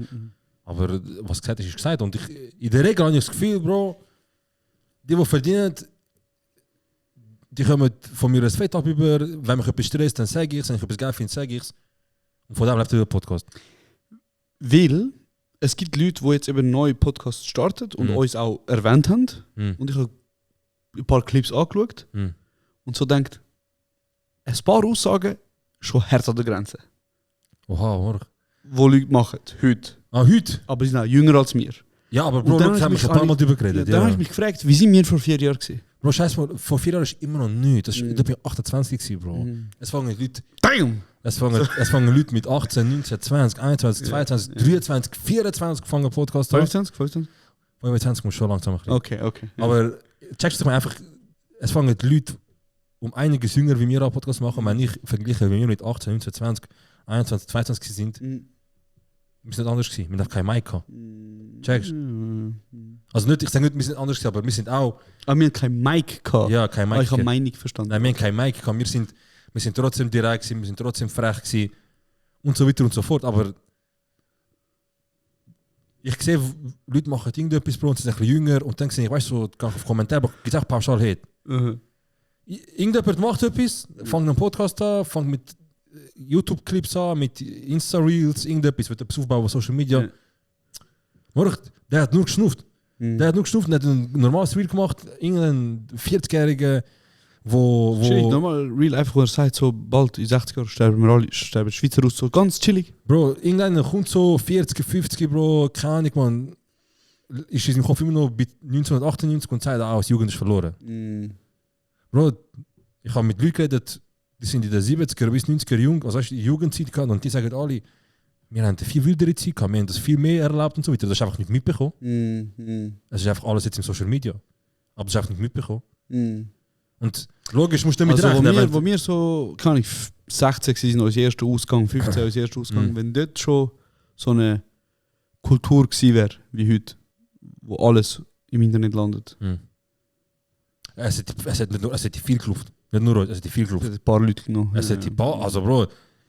Speaker 2: Aber was gesagt ist gesagt. Und in der Regel habe ich das Gefühl, Bro, die verdienen, die kommen von mir Respekt ab über, wenn mich etwas stresst, dann sage ich es, wenn ich etwas geil finde, sage ich es. Und von dem bleibt der Podcast.
Speaker 1: Weil es gibt Leute, die jetzt eben neue Podcasts starten und uns auch erwähnt haben. Und ich habe ein paar Clips angeschaut und so denkt, ein paar Aussagen schon hart an der Grenze.
Speaker 2: Oha, oder?
Speaker 1: Wo Leute machen, heute.
Speaker 2: Heute?
Speaker 1: Aber sie sind auch jünger als wir.
Speaker 2: Ja, aber Bro, wir haben schon ein paar Mal darüber geredet.
Speaker 1: Dann habe ich mich gefragt, wie sind wir vor 4 Jahren gewesen?
Speaker 2: Bro, scheiß mal, vor 4 Jahren ist immer noch nichts. Da bin ich 28 gewesen, Bro. Es fangen Leute...
Speaker 1: Damn!
Speaker 2: Es fangen Leute mit 18, 19, 20, 21, 22, 23, 24 fangen Podcast an.
Speaker 1: 25?
Speaker 2: 25 muss schon langsam machen.
Speaker 1: Okay.
Speaker 2: Aber checkst du mal einfach, es fangen Leute um einiges jünger wie wir auch Podcast machen, wenn ich vergleiche, wenn wir mit 18, 19, 20, 21, 22 sind, wir sind anders gewesen. Wir haben kein Mic gehabt. Checkst du? Also nicht, ich sage nicht, wir sind anders gewesen, aber wir sind auch...
Speaker 1: Aber wir haben kein Mic gehabt?
Speaker 2: Ja, kein Mic.
Speaker 1: Ich habe Meinung verstanden.
Speaker 2: Nein, wir haben kein Mic gehabt. Wir sind trotzdem direkt gewesen, wir sind trotzdem frech gewesen und so weiter und so fort. Aber ich sehe, Leute machen irgendetwas, Bro, und sie sind ein bisschen jünger und dann sehe ich, weißt du, so, auf Kommentare, gibt es auch pauschal Hate. Irgendjemand macht etwas, fängt einen Podcast an, fängt mit YouTube-Clips an, mit Insta-Reels, irgendetwas, wird etwas aufbauen auf Social Media. Der hat nur geschnupft. Der hat ein normales Reel gemacht, irgendein 40-Jähriger, wo...
Speaker 1: Chillig, normal Real einfach, wo er sagt, so bald in 60 Jahren sterben wir alle, sterben Schweizer aus, so ganz chillig.
Speaker 2: Bro, irgendeiner kommt so 40, 50, Bro, keine Ahnung, man, ist in seinem Kopf immer noch bei 1998 und sagt, die Jugend ist verloren. Bro, ich habe mit Leuten geredet, die sind in den 70er bis 90er jung, also die Jugendzeit gehabt und die sagen alle, wir haben eine viel wildere Zeit gehabt, wir haben das viel mehr erlebt und so weiter. Das ist einfach nicht mitbekommen. Es ist einfach alles jetzt im Social Media. Aber das ist einfach nicht mitbekommen. Und logisch musst du damit rechnen.
Speaker 1: Wo wir so, kann ich 16 sind unser erster Ausgang, 15 unser erster Ausgang, wenn dort schon so eine Kultur gewesen wäre, wie heute, wo alles im Internet landet.
Speaker 2: Es hat viel geluft. Nicht nur heute, es hat viel geluft.
Speaker 1: Es hat ein paar Leute genommen.
Speaker 2: Es hat also Bro,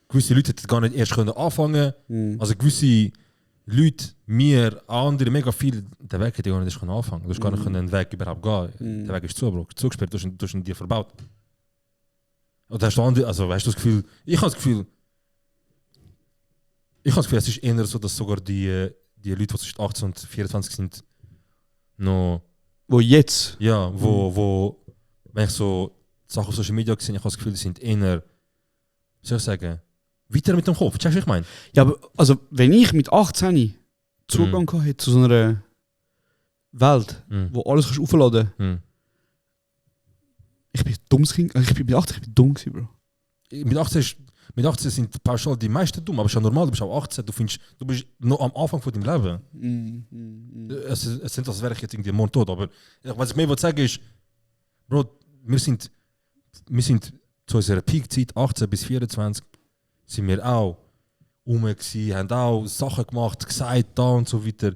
Speaker 2: gewisse Leute hätten gar nicht erst anfangen können. Also gewisse Leute, mir, andere, mega viel, der Weg hätte gar nicht erst anfangen können. Du hast gar nicht den Weg überhaupt gehen. Der Weg ist zu, Bro. Zugesperrt, du hast ihn dir verbaut. Und hast du andere, also weißt du das Gefühl, ich habe das Gefühl, es ist eher so, dass sogar die Leute, die zwischen 18 und 24 sind, noch...
Speaker 1: Wo jetzt?
Speaker 2: Ja, wo wenn ich so Sachen auf Social Media gesehen habe, ich habe das Gefühl, die sind eher, wie soll ich sagen, weiter mit dem Kopf. Checkst du, was ich meine?
Speaker 1: Ja, aber also, wenn ich mit 18 Zugang hatte zu so einer Welt, wo alles kannst aufladen kannst, ich bin dummes Kind, ich bin mit 18 dumm gewesen, Bro.
Speaker 2: Mit 18 ist, Mit 18 sind pauschal die meisten dumm, aber ist ja normal, du bist auch 18, du bist noch am Anfang von deinem Leben. Es sind, als wäre ich jetzt irgendwie morgen tot, aber was ich mir sagen ist, Bro, wir sind zu unserer Peak-Zeit, 18 bis 24, sind wir auch gewesen, haben auch Sachen gemacht, gesagt, da und so weiter.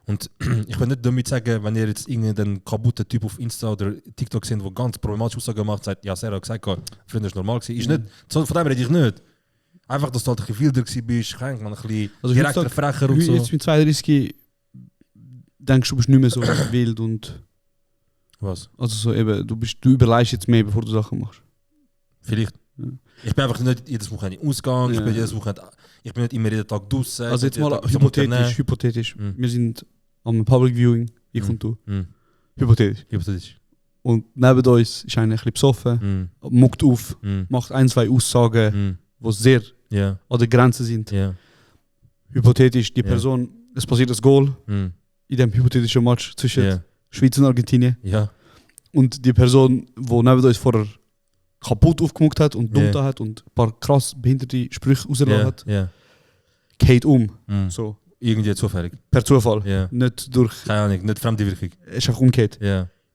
Speaker 2: Und ich will nicht damit sagen, wenn ihr jetzt irgendeinen kaputten Typ auf Insta oder TikTok seht, der ganz problematische Aussagen macht, sagt, ja, Sarah hat gesagt, früher ist normal gewesen. Ist nicht, von dem rede ich nicht. Einfach, dass du halt ein bisschen wilder bist, ein bisschen direkter, frecher und so.
Speaker 1: Jetzt mit 32 denkst du, bist nicht mehr so wild und...
Speaker 2: Was?
Speaker 1: Also so eben, du überlegst jetzt mehr, bevor du Sachen machst.
Speaker 2: Vielleicht. Ja. Ich bin einfach nicht jedes Wochenende Ausgang, ich bin nicht immer jeden Tag draußen.
Speaker 1: Also jetzt mal hypothetisch. Wir sind am Public Viewing, ich und du. Hypothetisch. Und neben uns ist einer ein bisschen besoffen, muckt auf, macht 1-2 Aussagen, die sehr an der Grenze sind. Hypothetisch, die Person, es passiert das Goal in dem hypothetischen Match zwischen Schweiz und Argentinien. Und die Person, die neben uns vorher kaputt aufgemuckt hat und dumm da hat und ein paar krass behinderte Sprüche rausgelassen hat, geht so.
Speaker 2: Irgendwie zufällig.
Speaker 1: Per Zufall. Nicht durch...
Speaker 2: Keine Ahnung, nicht fremde Wirkung.
Speaker 1: Es ist auch umgekehrt.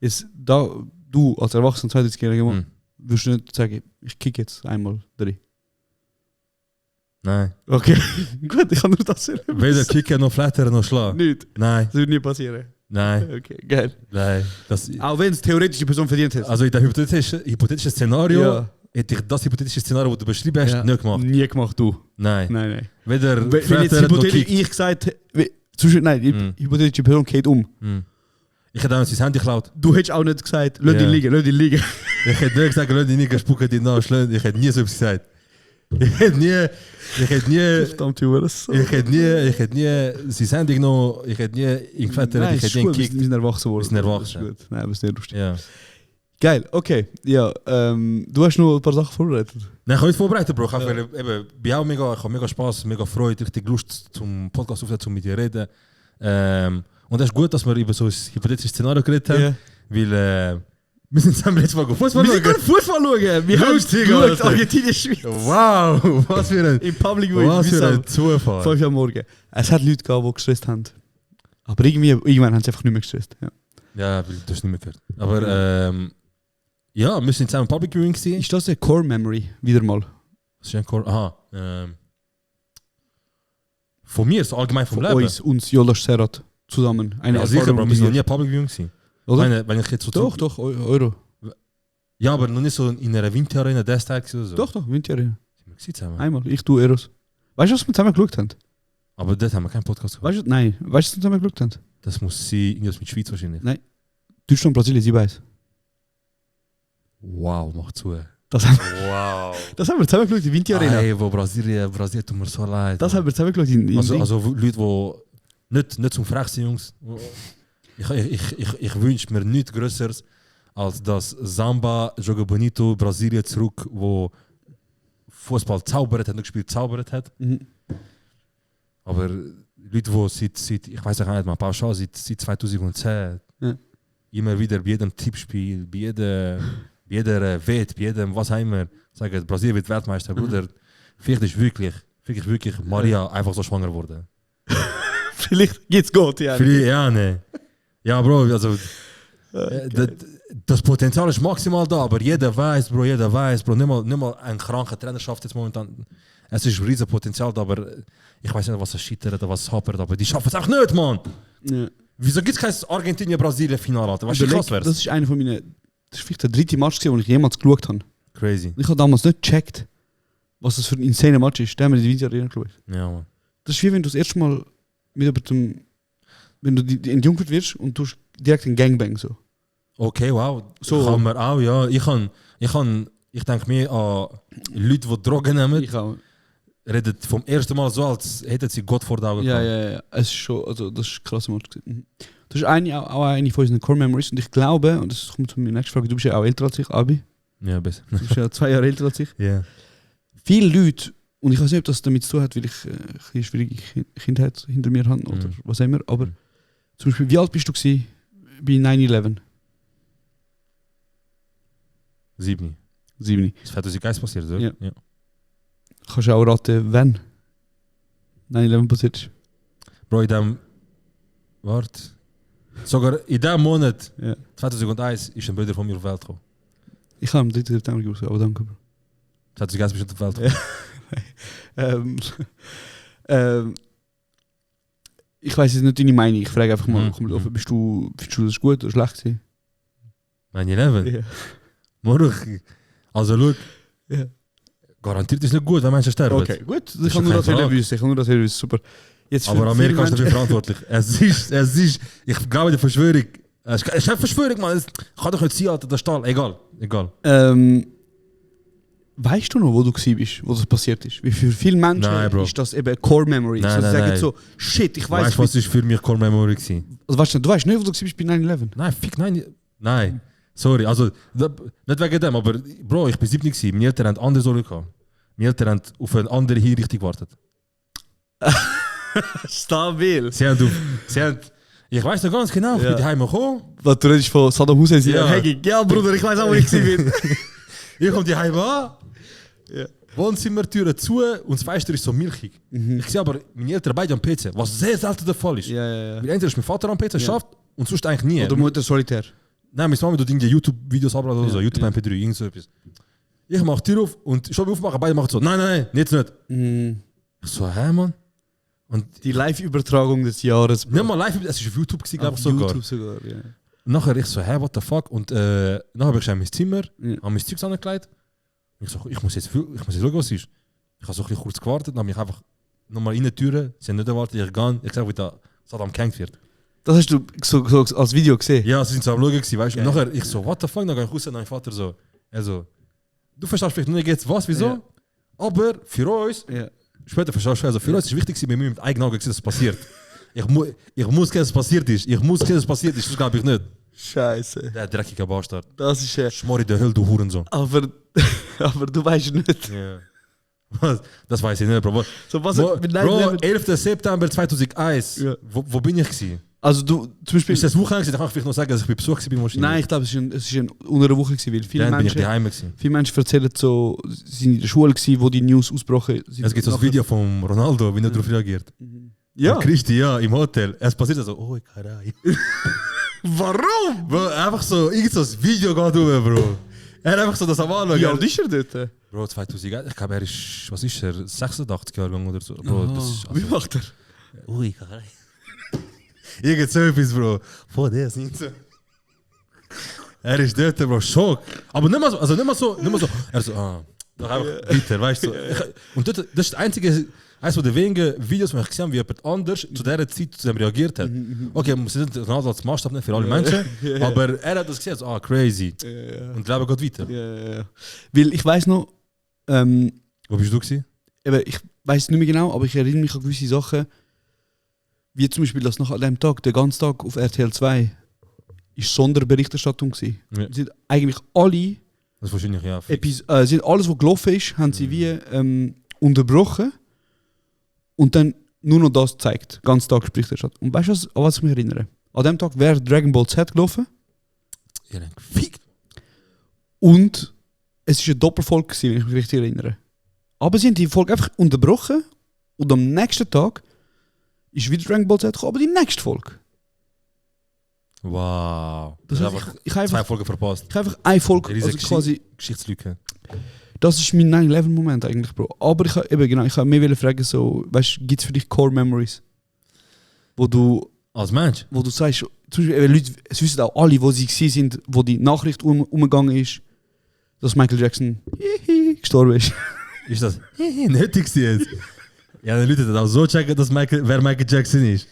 Speaker 1: Ist da, du als erwachsener 32-Jähriger Mann, würdest du nicht sagen, ich kick jetzt einmal drin?
Speaker 2: Nein.
Speaker 1: Okay, gut, ich kann nur das sagen.
Speaker 2: Weder kicken noch flattern noch schlagen.
Speaker 1: Nicht?
Speaker 2: Nein.
Speaker 1: Das wird nie passieren.
Speaker 2: Nein.
Speaker 1: Okay, geil.
Speaker 2: Nein.
Speaker 1: Auch wenn es theoretisch die Person verdient hat.
Speaker 2: Also in dem hypothetischen Szenario, hätte ich das hypothetische Szenario, das du beschrieben hast, nicht gemacht.
Speaker 1: Nie gemacht, du.
Speaker 2: Nein. Weder
Speaker 1: wenn jetzt hypothetisch ich gesagt hätte, hypothetische Person geht
Speaker 2: Ich hätte auch nicht sein Handy geklaut.
Speaker 1: Du hättest auch nicht gesagt, lass ihn liegen.
Speaker 2: Ich hätte nicht gesagt, lass ihn liegen, spucken die nach, ich hätte nie so etwas gesagt. Ich hätte nie sein Handy genommen, ich hätte nie ihn geflattert, ich hätte nie gekickt.
Speaker 1: Wir sind erwachsen worden.
Speaker 2: Wir sind erwachsen.
Speaker 1: Das ist gut. Nein, aber es ist nicht lustig.
Speaker 2: Ja.
Speaker 1: Geil, okay. Ja, du hast noch ein paar Sachen vorbereitet.
Speaker 2: Nein, ich habe nicht vorbereitet, Bro. Ich habe mega Spaß, mega Freude, richtig Lust zum Podcast aufzusetzen, mit dir reden. Und es ist gut, dass wir über so ein hypothetisches Szenario geredet haben, weil wir sind zusammen jetzt mal Fußball schauen.
Speaker 1: Wir haben geschaut, Argentinien, Schweiz.
Speaker 2: Wow, was für ein
Speaker 1: Zufall. 5 Uhr morgen. Es hat Leute gehabt, die gestresst haben. Aber irgendwann haben sie einfach nicht mehr gestresst.
Speaker 2: Ja, weil du hast nicht mehr gehört. Aber ja, wir sind zusammen Public Viewing gewesen.
Speaker 1: Ist das eine Core Memory? Wieder mal.
Speaker 2: Was ist ein Core? Aha. Von mir, so allgemein vom Leben?
Speaker 1: Uns, Jolas Serrat, zusammen.
Speaker 2: Ja, sicher, aber wir sind noch nie Public Viewing gewesen.
Speaker 1: Oder?
Speaker 2: Wenn ich jetzt so
Speaker 1: doch, Euro.
Speaker 2: Ja, aber noch nicht so in einer Winterarena, das Tag oder so.
Speaker 1: Doch, Winterarena.
Speaker 2: Sind wir zusammen?
Speaker 1: Einmal, ich, du, Eros. Weißt du, was wir zusammen geschaut haben?
Speaker 2: Aber das haben wir keinen Podcast gemacht.
Speaker 1: Weißt du, was wir zusammen geschaut haben?
Speaker 2: Das muss sie irgendwas mit Schweiz wahrscheinlich.
Speaker 1: Nein. Deutschland, Brasilien, sie weiß.
Speaker 2: Wow, mach zu.
Speaker 1: Das haben wir zusammen geschaut in Winterarena.
Speaker 2: Hey, wo Brasilien tut mir so leid.
Speaker 1: Das haben wir zusammen geschaut in
Speaker 2: also Leute, die nicht zum Frech sind, Jungs. Ich wünsche mir nichts Größeres, als dass Samba, Jogo Bonito, Brasilien zurück, wo Fußball zaubert hat, nicht gespielt zaubert hat. Aber Leute, die seit ich weiß auch nicht mal, pauschal seit 2010 immer wieder bei jedem Tippspiel, bei jeder Wett, bei jedem was auch immer, sagen, Brasilien wird Weltmeister, Bruder. Vielleicht ist wirklich Maria einfach so schwanger geworden.
Speaker 1: Vielleicht geht's gut, ja.
Speaker 2: Ja, ne. Ja, Bro, also das Potenzial ist maximal da, aber jeder weiß, Bro, nicht mal ein kranker Trainer schafft jetzt momentan. Es ist ein riesen Potenzial da, aber ich weiß nicht, was es scheitert oder was es hapert, aber die schaffen es auch nicht, Mann. Ja. Wieso gibt es kein Argentinien-Brasilien-Finale, Alter? Weißt du, krass wär's?
Speaker 1: Das ist einer von meinen... Das ist vielleicht der 3. Match, den ich jemals geschaut habe.
Speaker 2: Crazy.
Speaker 1: Ich habe damals nicht gecheckt, was das für ein insane Match ist. Da haben wir in die Winterarena geschaut.
Speaker 2: Ja, Mann.
Speaker 1: Das ist wie wenn du das erste Mal wenn du entjungfert wirst und du direkt einen Gangbang so.
Speaker 2: Okay, wow. So kann man auch, ja. Ich denke mir an Leute, die Drogen nehmen.
Speaker 1: Ich auch.
Speaker 2: Redet vom ersten Mal so, als hätten sie Gott vor den Augen gehabt.
Speaker 1: Ja. Es ist schon, also das ist ein krasser Match. Das ist auch eine von unseren Core Memories und ich glaube, und das kommt zu meiner nächsten Frage, du bist ja auch älter als ich, Abi.
Speaker 2: Ja, besser.
Speaker 1: Du bist ja 2 Jahre älter als ich.
Speaker 2: Ja.
Speaker 1: Viele Leute, und ich weiß nicht, ob das damit zu tun hat, weil ich eine schwierige Kindheit hinter mir habe oder was auch immer, aber zum Beispiel, wie alt bist du gewesen bei 9/11?
Speaker 2: 7.
Speaker 1: Das
Speaker 2: ist 2001 passiert, oder?
Speaker 1: Ja. Kannst du auch raten, wann 9/11 passiert ist?
Speaker 2: Bro, in dem... Warte. Sogar in diesem Monat,
Speaker 1: Ja.
Speaker 2: 2001, ist ein Bruder von mir auf die Welt gekommen.
Speaker 1: Ich habe am 3. September gewusst, aber danke. Bro.
Speaker 2: 2001 bist du auf die Welt gekommen.
Speaker 1: Ich weiß jetzt nicht deine Meinung, ich frage einfach mal,
Speaker 2: Mhm.
Speaker 1: komplett offen, findest du das gut oder schlecht gewesen?
Speaker 2: 9/11?
Speaker 1: Ja.
Speaker 2: Morgen. Also, schau.
Speaker 1: Ja.
Speaker 2: Garantiert ist nicht gut, wenn Menschen sterben.
Speaker 1: Okay, gut,
Speaker 2: ist
Speaker 1: ich kann
Speaker 2: doch
Speaker 1: nur das
Speaker 2: keine
Speaker 1: hier
Speaker 2: Frage.
Speaker 1: wissen, ich kann nur das hier wissen, super. Jetzt
Speaker 2: Aber
Speaker 1: für
Speaker 2: Amerika ist
Speaker 1: viele
Speaker 2: dafür verantwortlich. Es ist, ich glaube, die Verschwörung. Es ist eine Verschwörung, man. Es kann doch nicht sein, Alter, der Stahl. Egal.
Speaker 1: Weißt du noch, wo du warst, wo das passiert ist? Wie für viele Menschen
Speaker 2: Nein, Bro.
Speaker 1: ist das eben Core Memory.
Speaker 2: Nein,
Speaker 1: so, sie
Speaker 2: nein,
Speaker 1: sagen
Speaker 2: nein.
Speaker 1: so, shit, ich weiß
Speaker 2: Weißt du, was ist für mich Core Memory gewesen?
Speaker 1: Also, weißt du weißt nicht, wo du warst bei 9/11?
Speaker 2: Nein, fick, nein. Nein. Sorry, also, nicht wegen dem, aber Bro, ich bin 7 gewesen. Meine Eltern haben andere Sorgen gehabt. Meine Eltern haben auf eine andere Hinrichtung gewartet.
Speaker 1: Stabil.
Speaker 2: Sie haben, ich weiß noch ganz genau, ich bin daheim gekommen.
Speaker 1: Was du redest von Saddam Hussein,
Speaker 2: Ja.
Speaker 1: Ja, Bruder, ich weiß auch, wo ich bin.
Speaker 2: Ich komme daheim an.
Speaker 1: Ja.
Speaker 2: Wohnzimmertüre zu und das Fenster ist so milchig. Ich sehe aber meine Eltern beide am PC, was sehr selten der Fall ist.
Speaker 1: Ja.
Speaker 2: Weil entweder ist mein Vater am PC, schafft und sonst eigentlich nie.
Speaker 1: Oder Mutter solitär.
Speaker 2: Nein, meine Mama tut irgendwie YouTube-Videos abladen oder so, YouTube MP3, irgend so etwas. Ich mache die Tür auf und schon aufmachen, beide machen so, nein, jetzt nicht. Ich so, hä, Mann? Und
Speaker 1: Die Live-Übertragung des Jahres.
Speaker 2: nicht mal live, es war auf YouTube, glaube ich sogar.
Speaker 1: YouTube sogar, ja.
Speaker 2: Nachher ich so, hä, what the fuck? Und nachher bin ich in mein Zimmer,
Speaker 1: Ja.
Speaker 2: habe mein Zeugs angelegt. Ich so, ich muss jetzt schauen, was ist. Ich habe so ein bisschen kurz gewartet, dann habe ich einfach nochmal in die Tür, sie haben nicht erwartet, ich gehe, ich sage, wie da Saddam gehängt wird.
Speaker 1: Das hast du so als Video gesehen?
Speaker 2: Ja, sie sind so am Schauen gewesen, weißt du. Und
Speaker 1: Ja.
Speaker 2: nachher, ich so, what the fuck? Dann gehe ich raus und mein Vater so, also, du verstehst vielleicht nicht jetzt was, wieso?
Speaker 1: Ja.
Speaker 2: Aber für uns,
Speaker 1: Ja.
Speaker 2: später verstehst du, also für uns ist wichtig, wir müssen mit eigenen Augen sehen, dass es passiert. Ich muss sehen, dass es passiert ist. Das glaube ich nicht.
Speaker 1: Scheiße.
Speaker 2: Der dreckige Bastard.
Speaker 1: Das ist
Speaker 2: Schmor in der Hölle, du Hurensohn.
Speaker 1: aber du weißt nicht.
Speaker 2: Ja. Was? Das weiß ich nicht, Bro.
Speaker 1: So, was
Speaker 2: Bro,
Speaker 1: mit
Speaker 2: Bro
Speaker 1: 9/11?
Speaker 2: 11. September 2001.
Speaker 1: Ja.
Speaker 2: Wo bin ich gewesen?
Speaker 1: Also du, zum Beispiel...
Speaker 2: Ist das Wochenende gewesen? Dann kann ich vielleicht noch sagen, dass ich bei Besuch war bei Maschinen.
Speaker 1: Nein, ich glaube, es ist unter einer Woche gewesen, weil viele
Speaker 2: Dann bin ich
Speaker 1: Menschen,
Speaker 2: daheim gewesen.
Speaker 1: viele Menschen erzählen so, sie sind in der Schule gewesen, wo die News ausgebrochen sind.
Speaker 2: Es gibt so ein Video von Ronaldo, wie er darauf reagiert.
Speaker 1: Ja.
Speaker 2: Und Christi, ja, im Hotel. Es passiert so, oh, caray.
Speaker 1: Warum?
Speaker 2: Bro, einfach so, irgend so ein Video geht rum, Bro. Er hat einfach so das am Anschauen.
Speaker 1: Wie alt ist er dort?
Speaker 2: Bro, 2001, ich glaube, er ist, was ist er, 86 Jahre lang oder so. Bro, das ist,
Speaker 1: Wie macht er?
Speaker 2: ui, caray. Irgend so etwas, Bro. Vor der ist nicht so. Er ist dort, Bro, Schock. Aber nicht mal so, er so, doch einfach weiter, weißt du. Und das ist das einzige, eines der wenigen Videos, wo ich gesehen habe, wie jemand anders zu dieser Zeit zu dem reagiert hat. Okay, wir sind Ronaldo als Maßstab nicht für alle Menschen, aber er hat das gesehen, so, crazy. Und das Leben geht weiter.
Speaker 1: Ja. Weil ich weiß noch,
Speaker 2: Wo bist du gewesen?
Speaker 1: eben, ich weiß nicht mehr genau, aber ich erinnere mich an gewisse Sachen, wie zum Beispiel, dass nach dem Tag, den ganzen Tag auf RTL 2, ist Sonderberichterstattung gewesen.
Speaker 2: Ja.
Speaker 1: Sind eigentlich alle
Speaker 2: Das ist wahrscheinlich, ja.
Speaker 1: sind alles, was gelaufen ist, haben sie wie unterbrochen und dann nur noch das gezeigt. Ganz Tag Berichterstattung. Und weißt du, an was ich mich erinnere? An dem Tag wäre Dragon Ball Z gelaufen
Speaker 2: Ja, dann gefickt.
Speaker 1: und es war eine Doppelfolge gewesen, wenn ich mich richtig erinnere. Aber sie haben die Folge einfach unterbrochen und am nächsten Tag ist wieder Dragon Ball Z gekommen, aber die nächste Folge.
Speaker 2: Wow.
Speaker 1: Das
Speaker 2: Das
Speaker 1: heißt,
Speaker 2: ist einfach
Speaker 1: ich habe
Speaker 2: zwei
Speaker 1: einfach,
Speaker 2: Folgen verpasst.
Speaker 1: ich habe einfach eine Folge,
Speaker 2: Riesige
Speaker 1: also quasi,
Speaker 2: Geschichtslücke.
Speaker 1: das ist mein 9/11-Moment eigentlich, Bro. Aber ich habe mehr fragen, so, weißt du, gibt es für dich Core Memories? Wo du
Speaker 2: Als Mensch?
Speaker 1: sagst, zum Beispiel, Leute, es wissen auch alle, wo sie gewesen sind, wo die Nachricht umgegangen ist, dass Michael Jackson gestorben ist.
Speaker 2: Ist das nötig jetzt? Ja, die Leute das auch so checken, dass wer Michael Jackson ist.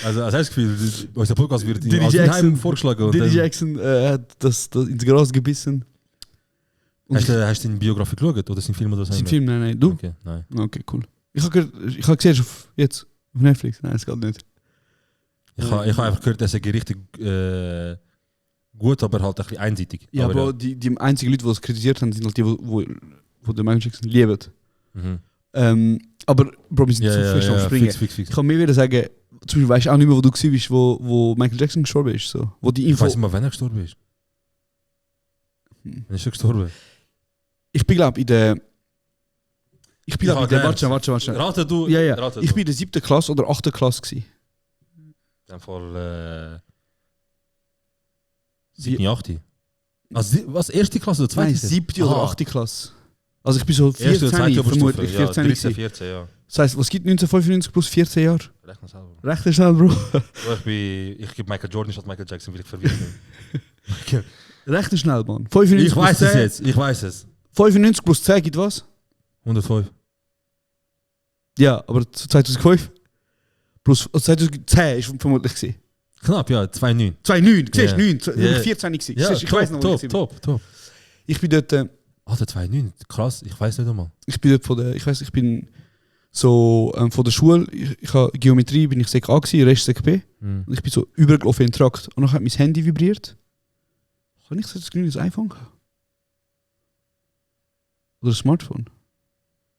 Speaker 2: Also, hast du das Gefühl, unser Podcast wird
Speaker 1: Diddy
Speaker 2: als
Speaker 1: Jackson
Speaker 2: Heim vorgeschlagen. Und
Speaker 1: Diddy
Speaker 2: dann,
Speaker 1: Jackson hat das ins Gras gebissen. Und
Speaker 2: hast du deine Biografie geschaut oder sind Filme oder so?
Speaker 1: sind Film? Nein. Du?
Speaker 2: Okay, nein.
Speaker 1: Okay, cool. Ich habe gesehen, jetzt auf Netflix. Nein, es geht nicht.
Speaker 2: Ich habe einfach gehört, dass er richtig gut, aber halt ein bisschen einseitig.
Speaker 1: Ja, aber die einzigen Leute, die es kritisiert haben, sind halt die, wo der Michael Jackson lieben.
Speaker 2: Mhm.
Speaker 1: Aber Bro, wir sind zu fest am Springen.
Speaker 2: Fix.
Speaker 1: Ich kann mir wieder sagen, zum Beispiel weißt du auch nicht mehr, wo du gewesen bist, wo Michael Jackson gestorben ist. So. Wo die
Speaker 2: Ich
Speaker 1: Info.
Speaker 2: weiß nicht mal, wann er gestorben ist. Wann ist er gestorben?
Speaker 1: Ich bin glaube in Ich bin da mit der, warte.
Speaker 2: Rate du.
Speaker 1: Ja.
Speaker 2: Rate
Speaker 1: Ich
Speaker 2: du.
Speaker 1: bin in der 7. Klasse oder 8. Klasse gewesen.
Speaker 2: Dann voll 7, 8. Also, was, 1. Klasse oder 2.
Speaker 1: Nein, 7. oder 8. Klasse. Also ich bin so 14, vermutlich 14
Speaker 2: 13, 14, ja.
Speaker 1: Das heisst, was gibt 1995 plus 14 Jahre?
Speaker 2: Rechne selber.
Speaker 1: Recht schnell, Bro.
Speaker 2: Ich gebe Michael Jordan statt Michael Jackson, weil ich verwirrt bin.
Speaker 1: Rechne schnell, Mann. 95
Speaker 2: Ich weiß es jetzt, ich weiß es.
Speaker 1: 95 plus 10 gibt was?
Speaker 2: 105.
Speaker 1: Ja, aber 2005 plus 2010 ist vermutlich gewesen.
Speaker 2: Knapp, ja, 2,9.
Speaker 1: 2,9, siehst du,
Speaker 2: Ja.
Speaker 1: 9,
Speaker 2: Ja.
Speaker 1: 14 gewesen.
Speaker 2: Ja,
Speaker 1: Siehst du, ich weiß noch, wo ich war.
Speaker 2: top.
Speaker 1: Ich bin dort,
Speaker 2: Alter, 2,9, krass, ich weiß nicht einmal.
Speaker 1: ich bin dort von der, ich bin so von der Schule, ich habe Geometrie, bin ich Sek A gewesen, Rest Sek B.
Speaker 2: Mhm.
Speaker 1: Und ich bin so übergelaufen in den Trakt. Und dann hat mein Handy vibriert. Kann ich so das grünes iPhone haben? Oder ein Smartphone?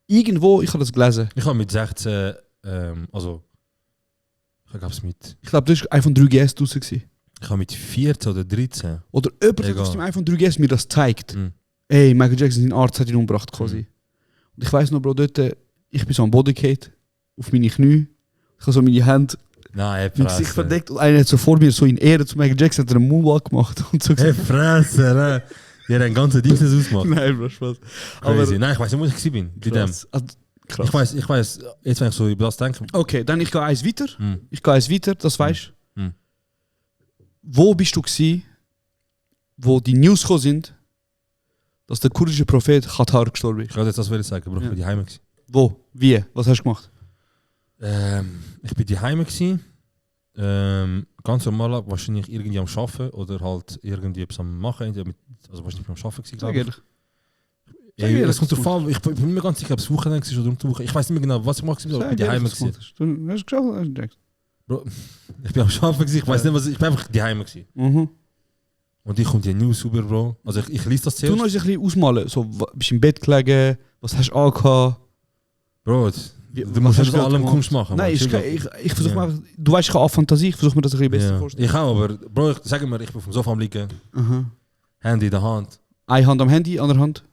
Speaker 1: Irgendwo, ich habe das gelesen.
Speaker 2: Ich habe mit 16, also, ich glaube es mit,
Speaker 1: Ich glaube, das war iPhone 3GS draussen gewesen.
Speaker 2: ich habe mit 14 oder 13.
Speaker 1: Oder jemand hat
Speaker 2: Egal.
Speaker 1: aus dem iPhone 3GS mir das gezeigt.
Speaker 2: Mhm.
Speaker 1: Ey, Michael Jackson, sein Arzt hat ihn umgebracht quasi. Und ich weiss noch, Bro, dort, ich bin so am Boden gefallen, auf meine Knie. Ich habe so meine Hände
Speaker 2: Nein,
Speaker 1: im Gesicht verdeckt und einer hat so vor mir so in Ehre zu Michael Jackson hat er einen Moonwalk gemacht und so
Speaker 2: Hey,
Speaker 1: gesagt.
Speaker 2: Fresse, ne? Die hat ein ganzes Ding ausgemacht.
Speaker 1: Nein, Bro, Spaß.
Speaker 2: Crazy. Nein, ich weiß nicht, wo ich gewesen bin. Bei dem.
Speaker 1: Krass. Also, krass.
Speaker 2: Ich weiß, jetzt wenn ich so über das denke.
Speaker 1: Okay, dann ich gehe eins weiter.
Speaker 2: Hm.
Speaker 1: Ich gehe eins weiter, das weißt du.
Speaker 2: Hm.
Speaker 1: Wo bist du gewesen, wo die News gekommen sind, dass der kurdische Prophet Katar gestorben ist?
Speaker 2: Ich wollte jetzt das sagen, Bro, ich bin daheim gewesen.
Speaker 1: Wo? Wie? Was hast du gemacht?
Speaker 2: Ich bin daheim gewesen. Ganz normal, wahrscheinlich irgendwie am Arbeiten oder halt irgendwie etwas am Machen. Also wahrscheinlich am Arbeiten gewesen, glaube ich.
Speaker 1: Ehrlich.
Speaker 2: Das kommt drauf an, ich bin mir ganz sicher, ob es Wochenende war oder unter Woche. Ich weiß nicht mehr genau, was ich gemacht habe, aber ich bin daheim gewesen.
Speaker 1: Du hast geschafft,
Speaker 2: Bro, ich bin am Arbeiten gewesen, ich weiß nicht, was ich bin einfach daheim gewesen.
Speaker 1: Mhm.
Speaker 2: Und ich komme die News über, Bro. Also ich lese das
Speaker 1: Du noch
Speaker 2: zuerst.
Speaker 1: ein bisschen ausmalen. So, bist du im Bett gelegen? Was hast du angehabt?
Speaker 2: Bro, du musst nicht allem Kunst machen.
Speaker 1: Nein,
Speaker 2: Mann.
Speaker 1: ich versuche mal. Du weißt, ich habe Fantasie, ich versuche mir das ein bisschen besser
Speaker 2: Ja.
Speaker 1: vorzustellen.
Speaker 2: Ich auch, aber Bro, sag mir, ich bin vom Sofa am liegen,
Speaker 1: Aha.
Speaker 2: Handy in der Hand,
Speaker 1: Eine Hand am Handy, andere Hand.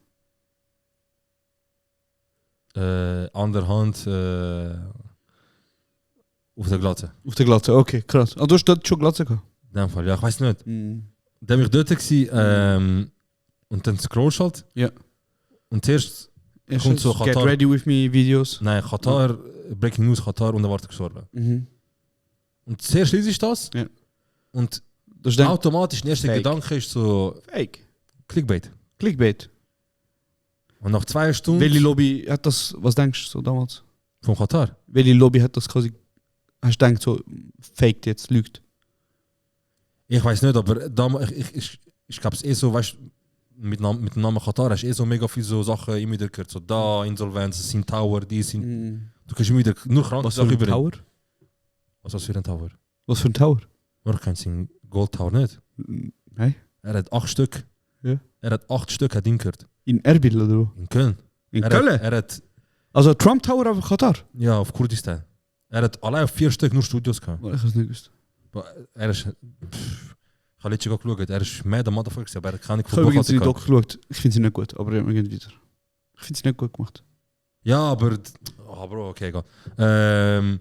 Speaker 2: andere Hand auf der Glatte.
Speaker 1: Auf der Glatze, okay, krass. Ah, du hast dort schon Glatze gehabt?
Speaker 2: In dem Fall, ja, ich weiß nicht.
Speaker 1: Mhm.
Speaker 2: Dann bin ich dort gewesen, und dann scrollst halt.
Speaker 1: Ja.
Speaker 2: Und zuerst, Kommt so
Speaker 1: Get
Speaker 2: Katar.
Speaker 1: Ready With Me Videos.
Speaker 2: nein, Katar, Breaking News, Katar unerwartet gestorben.
Speaker 1: Mhm.
Speaker 2: Und zuerst lese ich das.
Speaker 1: Ja.
Speaker 2: Und
Speaker 1: Das ist dann
Speaker 2: automatisch, der erste
Speaker 1: Fake.
Speaker 2: Gedanke ist so,
Speaker 1: Fake.
Speaker 2: Clickbait.
Speaker 1: Clickbait.
Speaker 2: Und nach 2 Stunden
Speaker 1: Welche Lobby hat das, was denkst du so damals?
Speaker 2: vom Katar.
Speaker 1: Welche Lobby hat das quasi, hast du gedacht so, faked jetzt, lügt?
Speaker 2: Ich weiß nicht, aber damals, ich glaube es eh so, weißt mit dem Namen Katar hast du eh so mega viele so Sachen immer wieder gehört. So da, Insolvenz, sind Tower, die sind.
Speaker 1: Mhm.
Speaker 2: Du kannst immer wieder nur kranke
Speaker 1: Was für
Speaker 2: Sachen
Speaker 1: ein
Speaker 2: über.
Speaker 1: Tower?
Speaker 2: Was für ein Tower?
Speaker 1: Was für ein Tower?
Speaker 2: Man kennt den Gold Tower nicht.
Speaker 1: Nein.
Speaker 2: Er hat 8 Stück.
Speaker 1: Ja.
Speaker 2: Er hat 8 Stück, hat ihn gehört.
Speaker 1: In Erbil oder wo?
Speaker 2: In Köln.
Speaker 1: In
Speaker 2: er
Speaker 1: Köln?
Speaker 2: Hat, er hat,
Speaker 1: Also Trump Tower auf Katar?
Speaker 2: ja, auf Kurdistan. Er hat allein auf 4 Stück nur Studios gehabt.
Speaker 1: Ich hab's nicht gewusst.
Speaker 2: Er ist. Ich habe letztens geschaut, er ist mehr der Motherfucker gewesen, aber er hat keine
Speaker 1: Ich habe übrigens die
Speaker 2: gehabt.
Speaker 1: Doku geschaut. Ich finde sie nicht gut, aber wir gehen weiter. Ich finde sie nicht gut gemacht.
Speaker 2: Ja, aber. Oh, Bro, okay, egal.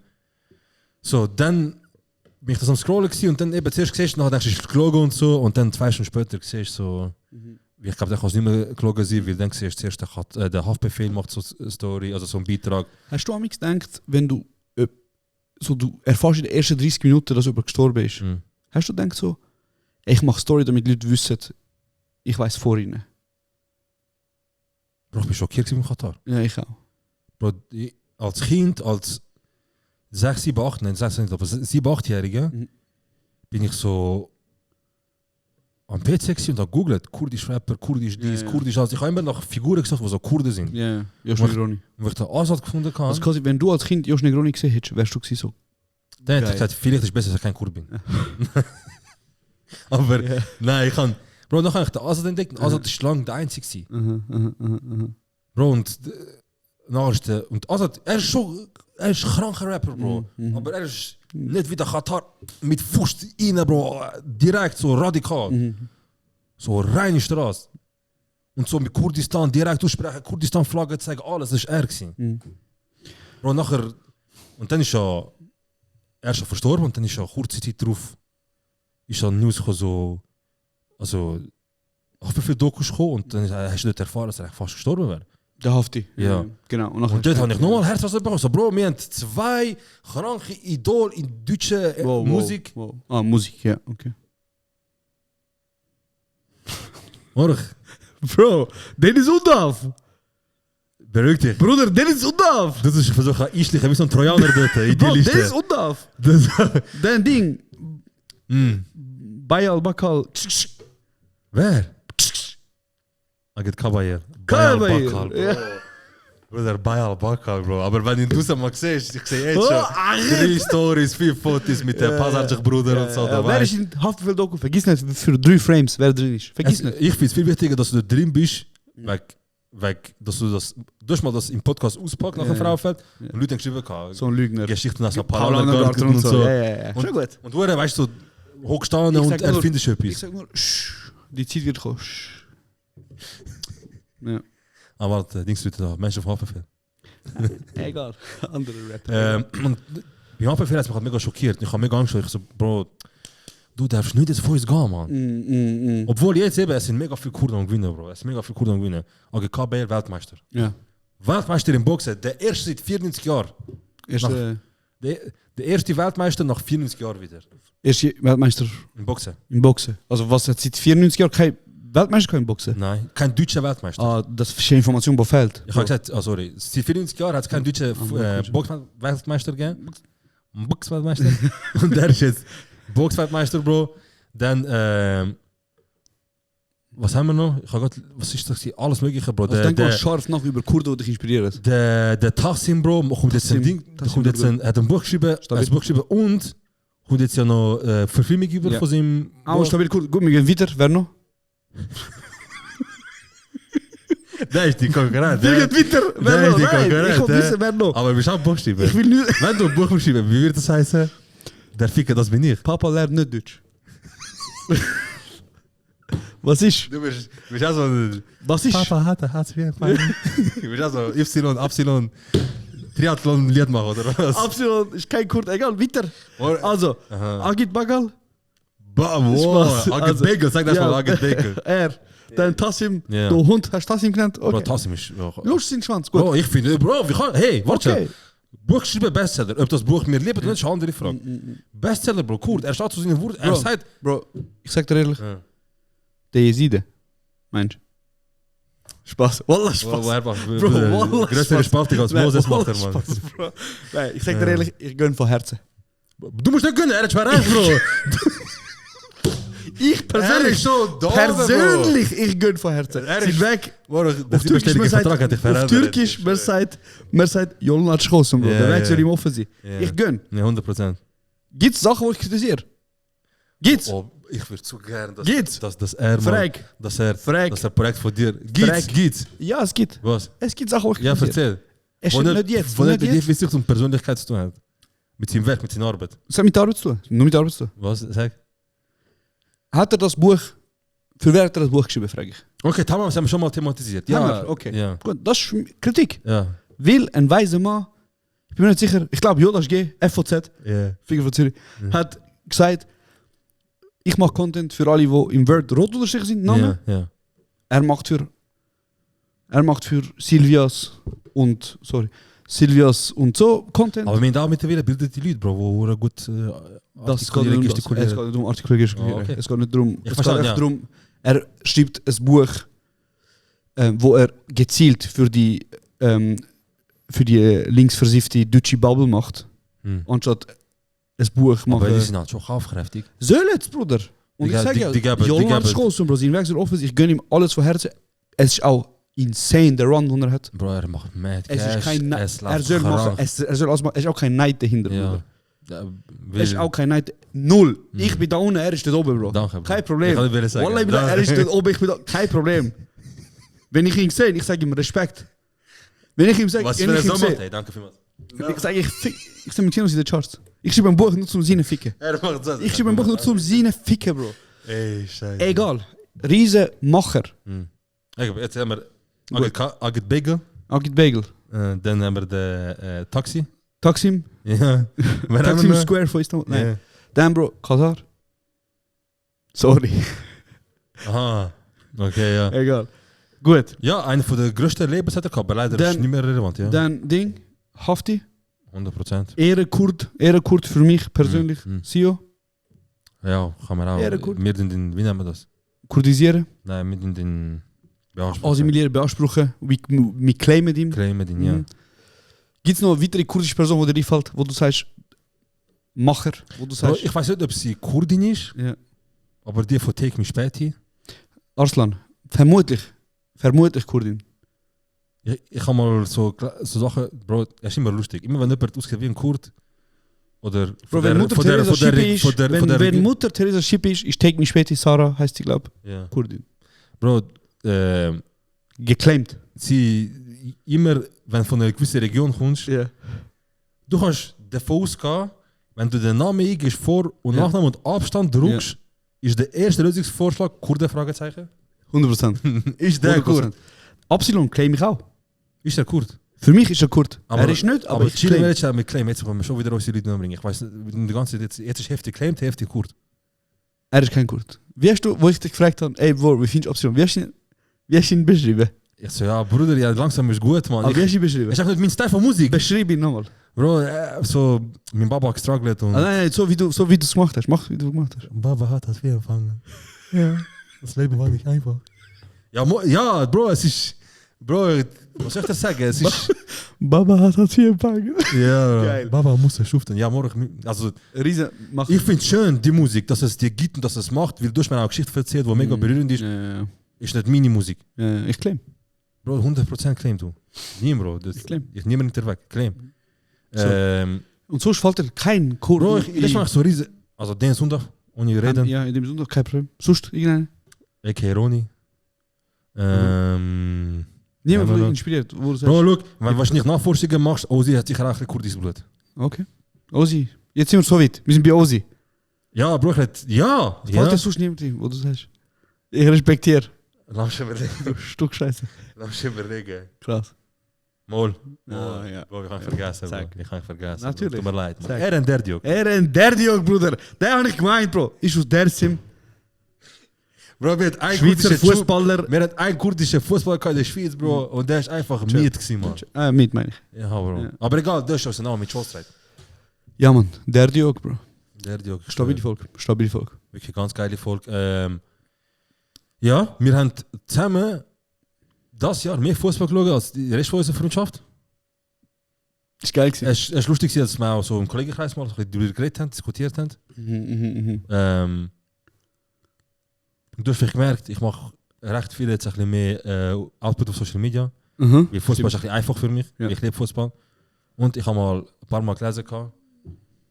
Speaker 2: So, dann bin ich das am Scrollen gewesen und dann eben zuerst siehst du, nachher denkst du, es ist gelogen und so und dann 2 Stunden später siehst du so. Ich glaube, dann kann es nicht mehr gelogen sein, weil dann siehst du zuerst, der Haftbefehl macht so eine Story, also so einen Beitrag.
Speaker 1: Hast du am gedacht, wenn du so du erfährst in den ersten 30 Minuten, dass jemand gestorben ist,
Speaker 2: Mhm.
Speaker 1: hast du gedacht so, ich mache Story, damit die Leute wissen, ich weiß vor ihnen?
Speaker 2: Bro, ich bin schockiert gewesen im Katar.
Speaker 1: Ja, ich auch.
Speaker 2: Bro, als Kind, als 6, 7, 8, nein, 6 nicht, aber 7, 8-Jährige,
Speaker 1: Mhm.
Speaker 2: bin ich so am PC gewesen und habe googelt, kurdisch Rapper, kurdisch dies,
Speaker 1: Ja, ja.
Speaker 2: kurdisch das. Ich habe immer nach Figuren gesucht, die so Kurden sind.
Speaker 1: Ja, Josh Negroni.
Speaker 2: Und wenn ich da Asad gefunden habe,
Speaker 1: Also quasi, wenn du als Kind Josh Negroni gesehen hättest, wärst du gewesen so.
Speaker 2: dann hätte
Speaker 1: geil.
Speaker 2: ich gesagt, vielleicht ist es besser, dass ich kein Kurd bin. Aber
Speaker 1: Ja.
Speaker 2: nein, ich kann. Bro, dann habe ich den Asad entdeckt und Asad ist lange der Einzige gewesen. Bro, und nachher ist der, und Asad, er ist ein kranker Rapper, Bro. Aber er ist nicht wie der Katar mit Fuß rein, Bro. Direkt so radikal. So reine Straße. und so mit Kurdistan direkt aussprechen, Kurdistan-Flagge zeigen, alles, das ist er gewesen. Bro, nachher, und dann ist er ist schon verstorben und dann ist er kurze Zeit drauf, ist er News gekommen, so, also, auch wie viele Dokus gekommen und dann hast du dort erfahren, dass er fast gestorben wäre.
Speaker 1: Der Hafti.
Speaker 2: Ja.
Speaker 1: Genau.
Speaker 2: Und dort habe ich nochmal Herzwasser bekommen. So, Bro, wir haben 2 kranke Idol in deutscher Musik.
Speaker 1: Wow. Ah, Musik, ja, okay.
Speaker 2: Morgen.
Speaker 1: Bro, Dennis Undav!
Speaker 2: Beruhig dich.
Speaker 1: Bruder, Dennis Undav!
Speaker 2: Das ist, ich versuche einschlichen wie so ein Trojaner dort in die
Speaker 1: Bro,
Speaker 2: Liste.
Speaker 1: Dennis Undav! Dein Ding. Bayal Bakal.
Speaker 2: Wer? Agit Kabayer.
Speaker 1: Kabayer,
Speaker 2: Bro.
Speaker 1: ja.
Speaker 2: Bruder, Bayal Bakal, Bro. Aber wenn du das mal siehst, ich sehe jetzt schon 3 Stories, 4 Fotos mit dem Passagich-Bruder und so.
Speaker 1: Wer ist in Haftbefehl-Doku? Vergiss nicht, für 3 Frames, wer drin ist. Vergiss nicht.
Speaker 2: Ich finde es viel wichtiger, dass du da drin bist, dass du das mal das im Podcast auspackt nach dem Frauenfeld und Leute haben geschrieben,
Speaker 1: so ein Lügner.
Speaker 2: Geschichten aus dem
Speaker 1: Paulanergarten und so. Ja. Schon gut.
Speaker 2: Und du weißt so, hochgestanden und erfindest etwas.
Speaker 1: Ich sag nur, die Zeit wird kommen. Ja.
Speaker 2: Aber warte, Dings wird da, Menschen auf Haftbefehl.
Speaker 1: Egal, andere Rapper.
Speaker 2: Und beim Haftbefehl hat mich mega schockiert. Ich habe mega Angst, ich so, Bro, du darfst nicht jetzt vor uns gehen, Mann. Obwohl jetzt eben, es sind mega viele Kurden am Gewinnen, Bro. Es sind mega viele Kurden am Gewinnen. AGK Bayer Weltmeister.
Speaker 1: Ja.
Speaker 2: Weltmeister im Boxen, der erste seit 94 Jahren. Der erste Weltmeister nach 94 Jahren wieder.
Speaker 1: Erste Weltmeister
Speaker 2: im Boxen.
Speaker 1: Im Boxen. Also was hat seit 94 Jahren kein Weltmeister im Boxen?
Speaker 2: Nein, kein deutscher Weltmeister.
Speaker 1: Ah, das ist eine Information, die fehlt.
Speaker 2: Ich habe gesagt, sorry, seit 94 Jahren hat es keinen deutschen Boxweltmeister gegeben. Boxweltmeister. Und der ist jetzt Boxweltmeister, Bro. Dann, was haben wir noch? Was ist das? Alles Mögliche, Bro.
Speaker 1: Also denk mal scharf nach über Kurden, die dich inspirieren.
Speaker 2: Der Tassim, Bro, kommt jetzt ein Ding, hat ein Buch geschrieben, und kommt jetzt ja noch Verfilmung über von seinem...
Speaker 1: stabil, gut, wir gehen weiter. Wer noch?
Speaker 2: Der ist die Konkurrent.
Speaker 1: Wir gehen weiter. Wer noch? Ich will wissen, wer noch.
Speaker 2: Aber wir schauen Buch schreiben.
Speaker 1: Ich will nicht...
Speaker 2: Wenn du ein Buch schreiben, wie wird das heißen? Der Ficker, das bin ich.
Speaker 1: Papa lernt nicht Deutsch. Was ist?
Speaker 2: Du bist also...
Speaker 1: Was ist?
Speaker 2: Papa hatte Hartz-IV. Du bist also Y, Triathlon-Lied machen, oder was?
Speaker 1: Absolut, ist kein Kurd, egal, weiter. Also, Agit Bagal.
Speaker 2: Agit Bagel, sag das mal, Agit Bagel.
Speaker 1: Dann Tassim, du Hund, hast Tassim genannt?
Speaker 2: Bro, Tassim ist...
Speaker 1: Lust in den Schwanz, gut.
Speaker 2: Bro, ich finde, Bro, wie kann... Hey, warte. Buch schreiben Bestseller. Ob das Buch mir liebt oder nicht, ist eine andere Frage. Bestseller, Bro, Kurd. Er steht zu seinen Worten. Er sagt...
Speaker 1: Bro, ich sag dir ehrlich. Der Jeside. Meinst du? Spaß. Wallah, Spaß.
Speaker 2: Bro, Wallah, größere Spaltung als Moses macht er, Mann.
Speaker 1: Nein, ich sag dir ehrlich, ich gönn von Herzen.
Speaker 2: Du musst nicht gönnen, er hat schwer recht, Bro.
Speaker 1: Ich persönlich, persönlich, ich gönn von Herzen. Er ist weg. Auf Türkisch, man sagt, Jolnat Schossen, Bro. Der Weg soll ihm offen sein. Ich gönn.
Speaker 2: Ja, 100%.
Speaker 1: Gibt's Sachen, die ich kritisiere? Gibt's?
Speaker 2: Ich würde so gerne,
Speaker 1: dass er
Speaker 2: Projekt von dir... Gibt's?
Speaker 1: Ja, es gibt.
Speaker 2: Was?
Speaker 1: Es gibt Sachen, die ich
Speaker 2: kritisiere.
Speaker 1: Ja, erzähl. Es ist nicht jetzt.
Speaker 2: Von der Definition um Persönlichkeit zu tun hat. Mit seinem Werk, mit seiner Arbeit.
Speaker 1: Es hat mit der Arbeit zu tun. Nur mit der Arbeit zu tun.
Speaker 2: Was? Sag.
Speaker 1: Hat er das Buch... Für wer hat er das Buch geschrieben, frage ich.
Speaker 2: Okay, Tamam, das haben wir schon mal thematisiert. Ja,
Speaker 1: okay.
Speaker 2: Ja.
Speaker 1: Gut, das ist Kritik.
Speaker 2: Ja.
Speaker 1: Weil ein weiser Mann, ich bin mir nicht sicher, ich glaube Jonas G, FOZ, Finger von Zürich, hat gesagt, ich mache Content für alle, die im Word rot unterstrichen sind, Namen.
Speaker 2: Ja.
Speaker 1: Er macht für Silvias und so Content.
Speaker 2: Aber wir da mittlerweile bildet die Leute, Bro, wo gut
Speaker 1: es geht nicht um Artikulieren.
Speaker 2: Okay.
Speaker 1: Es geht nicht darum. Es geht einfach darum, er schreibt ein Buch, wo er gezielt für die linksversiffte deutsche Bubble macht, anstatt ein Buch machen.
Speaker 2: Aber die sind halt schon kaufkräftig.
Speaker 1: Soll jetzt, Bruder. Und ich sage ja, Jolland Schoß und Bro, sein Weg soll offen sein. Ich gönne ihm alles von Herzen. Es ist auch insane, der Run, den er hat.
Speaker 2: Bro, er macht mad
Speaker 1: Es
Speaker 2: cash,
Speaker 1: ist kein
Speaker 2: er
Speaker 1: soll machen, es soll alles machen. Es ist auch kein Neid dahinter, Bruder. Es ist auch kein Neid. Null. Ich bin da unten, er ist da oben, Bro.
Speaker 2: Danke, Bro.
Speaker 1: Kein Problem.
Speaker 2: Wallah,
Speaker 1: er ist da oben, ich bin da. Kein Problem. Wenn ich ihn sehe, ich sage ihm Respekt. Wenn ich ihm sage,
Speaker 2: was für ein Sommer? Hey, danke vielmals.
Speaker 1: Ich sage, ich sehe mit Kinos in den Charts. Ich schreibe ein Buch nur zum Seine Ficken. Ich schreibe ein Buch nur zum Seine Ficken, Bro.
Speaker 2: Ey, scheiße.
Speaker 1: Egal. Riesen Macher.
Speaker 2: Jetzt haben wir Agit Bagel.
Speaker 1: Agit Bagel.
Speaker 2: Dann haben wir den Taxi.
Speaker 1: Taksim.
Speaker 2: Ja.
Speaker 1: Taksim Square von Istanbul. Nein.
Speaker 2: Ja.
Speaker 1: Dann, Bro, Katar. Sorry.
Speaker 2: Aha. Okay, ja.
Speaker 1: Egal. Gut.
Speaker 2: Ja, einer von der größten Lebensretter gehabt, aber leider ist nicht mehr relevant, ja.
Speaker 1: Dann Ding, Hafti.
Speaker 2: 100%.
Speaker 1: Ehrenkurt für mich persönlich. Sio.
Speaker 2: Ja, kann man auch.
Speaker 1: Ehrenkurt.
Speaker 2: Wir sind in, wie nennen wir das?
Speaker 1: Kurdisieren.
Speaker 2: Nein, wir sind in Beanspruchen.
Speaker 1: Assimilieren, beanspruchen. Wir claimen ihn.
Speaker 2: Claimen ihn, ja.
Speaker 1: Gibt es noch weitere kurdische Person, die dir einfällt, wo du sagst, Macher, wo du sagst...
Speaker 2: Ich weiß nicht, ob sie Kurdin ist, aber die von Take Me Späti.
Speaker 1: Arslan, vermutlich Kurdin.
Speaker 2: Ich habe mal so Sachen, Bro, es ist immer lustig. Immer wenn jemand aussieht wie ein Kurd, oder
Speaker 1: Bro, wenn Mutter Teresa Schippi ist Take Me Späti, Sarah heißt sie, glaube ich,
Speaker 2: ja.
Speaker 1: Kurdin.
Speaker 2: Bro,
Speaker 1: geclaimed.
Speaker 2: Sie immer, wenn du von einer gewissen Region kommst, du kannst davon ausgehen, wenn du den Namen eingibst, Vor- und Nachnamen und Abstand drückst, ist der erste Lösungsvorschlag Kurden? Fragezeichen.
Speaker 1: 100%.
Speaker 2: Ist der 100%. Kurd?
Speaker 1: Absilon claim ich auch.
Speaker 2: Ist der Kurd?
Speaker 1: Für mich ist er Kurd.
Speaker 2: Aber,
Speaker 1: er ist nicht, aber ich
Speaker 2: Chile Manager mit Claim. Jetzt können wir schon wieder unsere Leute umbringen. Ich weiß die ganze Zeit, jetzt ist heftig Claimed, heftig Kurd.
Speaker 1: Er ist kein Kurd. Wie hast du, wo ich dich gefragt habe, ey, wie findest du Absilon? Wie hast du ihn beschrieben?
Speaker 2: Ich so, ja, Bruder, ja, langsam ist gut, man.
Speaker 1: Aber wie hast du ihn beschrieben?
Speaker 2: Ich sag nicht, mein Style von Musik.
Speaker 1: Beschreib ihn nochmal.
Speaker 2: Bro, so, mein Baba hat gestruggelt und...
Speaker 1: Nein, so wie du es gemacht hast. Mach, wie du gemacht hast.
Speaker 2: Baba hat das viel gefangen. Ja, das Leben war nicht einfach. Ja, Bro, es ist... Bro, was soll ich das sagen? Es ist...
Speaker 1: Baba hat das viel gefangen.
Speaker 2: Ja,
Speaker 1: geil.
Speaker 2: Baba muss schuften. Ja, morgen... Also,
Speaker 1: Riese,
Speaker 2: ich finde es schön, die Musik, dass es dir gibt und dass es macht, weil du hast mir auch eine Geschichte erzählt, die mega berührend ist.
Speaker 1: Ja.
Speaker 2: Ist nicht meine Musik.
Speaker 1: Ich claim.
Speaker 2: Bro, 100% claim du. Niemand, Bro.
Speaker 1: Ich claim.
Speaker 2: Ich nehme nicht weg. Claim.
Speaker 1: So. Und sonst fällt dir kein Kurd.
Speaker 2: Bro, ich mache so riesig. Also den Sonntag, ohne reden.
Speaker 1: Ja, in dem Sonntag kein Problem. Sonst irgendeine?
Speaker 2: A.K. Roni.
Speaker 1: Niemand wurde inspiriert. Wo du
Speaker 2: Bro, look, wenn du nicht Nachforschungen machst, Ozi hat sicher auch ein kurdisches Blut.
Speaker 1: Okay. Ozi. Jetzt sind wir so weit. Wir sind bei Ozi.
Speaker 2: Ja, Bro, ja.
Speaker 1: Fällt dir sonst niemand ein, wo du sagst? Ich respektiere.
Speaker 2: Lass mich überlegen.
Speaker 1: Du Stück Scheiße.
Speaker 2: Lass mich überlegen.
Speaker 1: Krass.
Speaker 2: Mol.
Speaker 1: Ja.
Speaker 2: Bro, ich kann vergessen, Bro. Ich kann vergessen.
Speaker 1: Natürlich.
Speaker 2: Tut mir leid. En Derdiok.
Speaker 1: Derdiok, Bruder. Der habe ich gemeint, Bro. Ist aus Dersim.
Speaker 2: Bro, wir hatten
Speaker 1: Schweizer Fußballer.
Speaker 2: Wir hatten einen kurdischen Fußballer in der Schweiz, Bro. Und der ist einfach Miet gewesen, man.
Speaker 1: Miet meine ich.
Speaker 2: Ja, Bro. Ja. Aber egal, das ist aus dem Namen mit Schoßreit.
Speaker 1: Ja, man. Derdiok, Bro.
Speaker 2: Derdiok.
Speaker 1: Stabile Folge.
Speaker 2: Wirklich ganz geile Folge. Ja, wir haben zusammen das Jahr mehr Fußball geschaut als die Rest von unserer Freundschaft.
Speaker 1: Das ist geil gewesen.
Speaker 2: Es ist lustig, dass wir auch so im Kollegenkreis mal darüber geredet haben, diskutiert haben. Du hast vielleicht gemerkt, ich mache recht viel jetzt ein bisschen mehr Output auf Social Media. Weil Fußball ist ein bisschen einfach für mich. Ja. Ich liebe Fußball. Und ich habe mal ein paar Mal gelesen,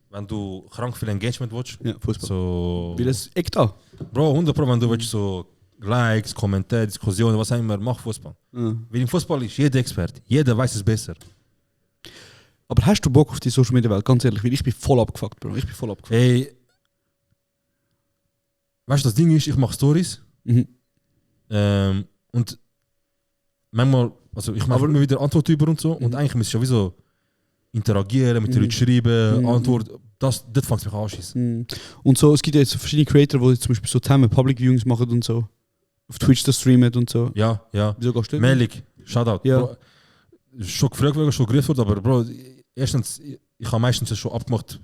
Speaker 2: wenn du krank viel Engagement willst.
Speaker 1: Ja, Fußball.
Speaker 2: So,
Speaker 1: wie das echt auch.
Speaker 2: Bro, 100%, wenn du willst, so Likes, Kommentare, Diskussionen, was auch immer, mach Fußball. Weil im Fußball ist jeder Experte. Jeder weiß es besser.
Speaker 1: Aber hast du Bock auf die Social Media Welt? Ganz ehrlich, weil ich bin voll abgefuckt, Bro. Ich bin voll abgefuckt.
Speaker 2: Hey, weißt du, das Ding ist, ich mache Stories. Und manchmal, also ich mache immer wieder Antworten über und so. Und eigentlich muss ich sowieso interagieren, mit den Leuten schreiben, Antwort. Das fängt mich an anschießen.
Speaker 1: Und so, es gibt ja jetzt verschiedene Creator, die zum Beispiel so zusammen Public Viewings machen und so. Auf Twitch das streamen und so.
Speaker 2: Ja.
Speaker 1: Wieso gehst du?
Speaker 2: Melik, Shoutout.
Speaker 1: Ja.
Speaker 2: Bro, schon gefragt worden, schon gegrüßt worden, aber Bro, erstens, ich habe meistens schon abgemacht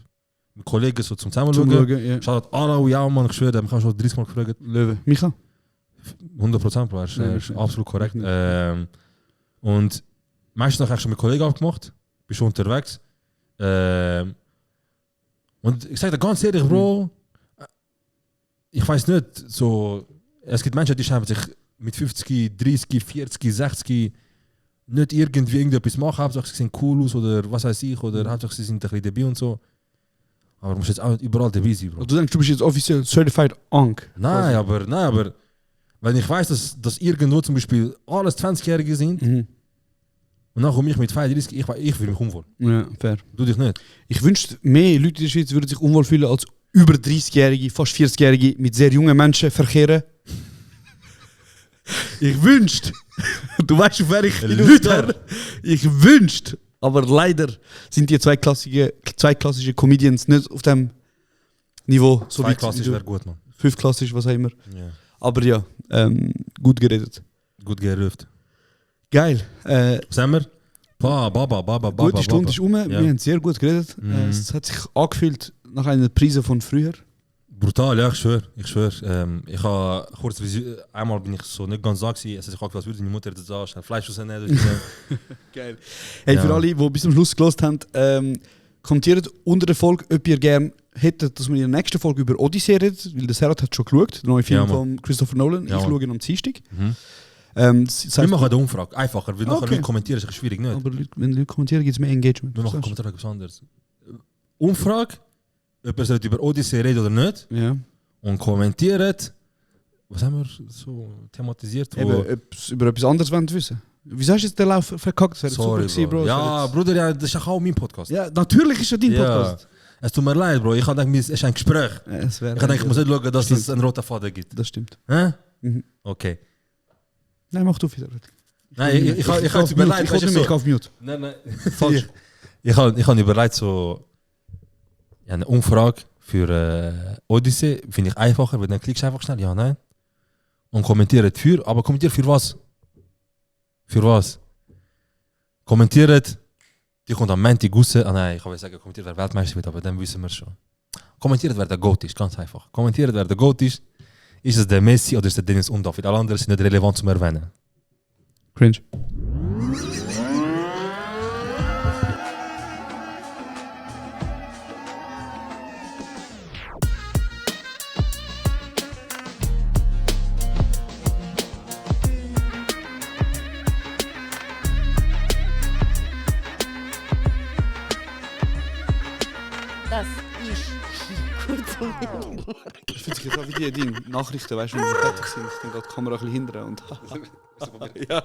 Speaker 2: mit Kollegen so zum Zusammenschauen.
Speaker 1: Ja.
Speaker 2: Shoutout Alau, ja Mann, ich schwöre, ich habe schon 30 Mal gefragt.
Speaker 1: Löwe. Micha?
Speaker 2: 100%, Bro, er ist absolut korrekt. Und meistens habe ich schon mit Kollegen abgemacht, bin schon unterwegs. Und ich sage dir ganz ehrlich, Bro, ich weiß nicht, so, es gibt Menschen, die schreiben sich mit 50, 30, 40, 60 nicht irgendwie irgendetwas machen, Hauptsache sie sehen cool aus oder was weiß ich, oder Hauptsache sie sind ein bisschen dabei und so. Aber du musst jetzt auch nicht überall dabei sein, Bro.
Speaker 1: Du denkst, du bist jetzt offiziell Certified Onk?
Speaker 2: Nein, aber wenn ich weiß, dass irgendwo zum Beispiel alles 20-Jährige sind, und dann komme ich mit 32, ich fühle mich unwohl.
Speaker 1: Ja, fair.
Speaker 2: Du dich nicht?
Speaker 1: Ich wünschte, mehr Leute in der Schweiz würden sich unwohl fühlen als über 30-Jährige, fast 40-Jährige mit sehr jungen Menschen verkehren. Ich wünschte, du weißt, auf wer ich
Speaker 2: Luther.
Speaker 1: Ich wünschte, aber leider sind die zweiklassische Comedians nicht auf dem Niveau. So
Speaker 2: Zwei klassisch wäre gut, man.
Speaker 1: 5 klassisch, was auch immer.
Speaker 2: Ja.
Speaker 1: Aber ja, gut geredet.
Speaker 2: Gut gerüft.
Speaker 1: Geil.
Speaker 2: Was haben wir? Baba.
Speaker 1: Gute Stunde ist um. Wir haben sehr gut geredet.
Speaker 2: Mhm.
Speaker 1: Es hat sich angefühlt nach einer Prise von früher.
Speaker 2: Brutal, ja, ich schwör. Ich habe kurz, einmal bin ich so nicht ganz da gewesen, es hat sich angehört, als würde meine Mutter jetzt da schnell Fleisch rausnehmen.
Speaker 1: Geil. Hey,
Speaker 2: Ja.
Speaker 1: für alle, die bis zum Schluss gehört haben, kommentiert unter der Folge, ob ihr gerne hättet, dass wir in der nächsten Folge über Odyssey redet, weil der Serhat hat schon geschaut, der neue Film
Speaker 2: Ja, Mann.
Speaker 1: von Christopher Nolan.
Speaker 2: Ja,
Speaker 1: ich
Speaker 2: Mann.
Speaker 1: schaue ihn am Dienstag.
Speaker 2: Mhm.
Speaker 1: Das
Speaker 2: Wir
Speaker 1: heißt,
Speaker 2: machen eine Umfrage, einfacher, weil nachher
Speaker 1: Okay.
Speaker 2: Leute kommentieren, ist schwierig, nicht?
Speaker 1: aber wenn Leute kommentieren, gibt es mehr Engagement.
Speaker 2: Wir machen Kommentare etwas anderes. Umfrage, ob ihr sollt über Odyssey reden oder nicht,
Speaker 1: Ja.
Speaker 2: und kommentiert, was haben wir so thematisiert?
Speaker 1: Eben, ob sie über etwas anderes wollen wissen. Wieso hast du jetzt den Lauf verkackt? Das wäre
Speaker 2: Sorry,
Speaker 1: super gewesen,
Speaker 2: Bro.
Speaker 1: Bro.
Speaker 2: Ja, Bruder, ja, das ist auch mein Podcast.
Speaker 1: Ja, natürlich ist ja dein Podcast.
Speaker 2: Es tut mir leid, Bro. Ich habe gedacht, es ist ein Gespräch.
Speaker 1: Ja, es wäre-
Speaker 2: Ich habe gedacht, ich muss nicht schauen, dass
Speaker 1: Stimmt.
Speaker 2: es einen roten Faden gibt.
Speaker 1: Das stimmt.
Speaker 2: Hä?
Speaker 1: Mhm.
Speaker 2: Okay.
Speaker 1: Nein, mach du wieder.
Speaker 2: Nein, ich habe
Speaker 1: auf
Speaker 2: jetzt
Speaker 1: Mute.
Speaker 2: überlegt,
Speaker 1: Ich
Speaker 2: weißt du,
Speaker 1: will mich
Speaker 2: so.
Speaker 1: auf Mute.
Speaker 2: Nein.
Speaker 1: Falsch.
Speaker 2: Ich habe überlegt, so ja, eine Umfrage für Odyssey finde ich einfacher, weil dann klickst du einfach schnell ja, nein. Und kommentiert für, aber kommentiert für was? Für was? Kommentiert, die kommt am Montag raus. Ah nein, ich kann sagen, kommentiert, wer Weltmeister wird, aber dann wissen wir schon. Kommentiert, wer der Goat ist, ganz einfach. Kommentiert, wer der Goat ist. Ist es der Messi oder ist es der Dennis Undavid? Alle anderen sind nicht relevant zum Erwähnen.
Speaker 1: Cringe.
Speaker 7: Das ist kurz und bündig.
Speaker 1: Ich finde es jetzt auch wie die Nachrichten, weißt du, wenn wir fertig sind, dann geht die Kamera ein bisschen hinterher und. Ja.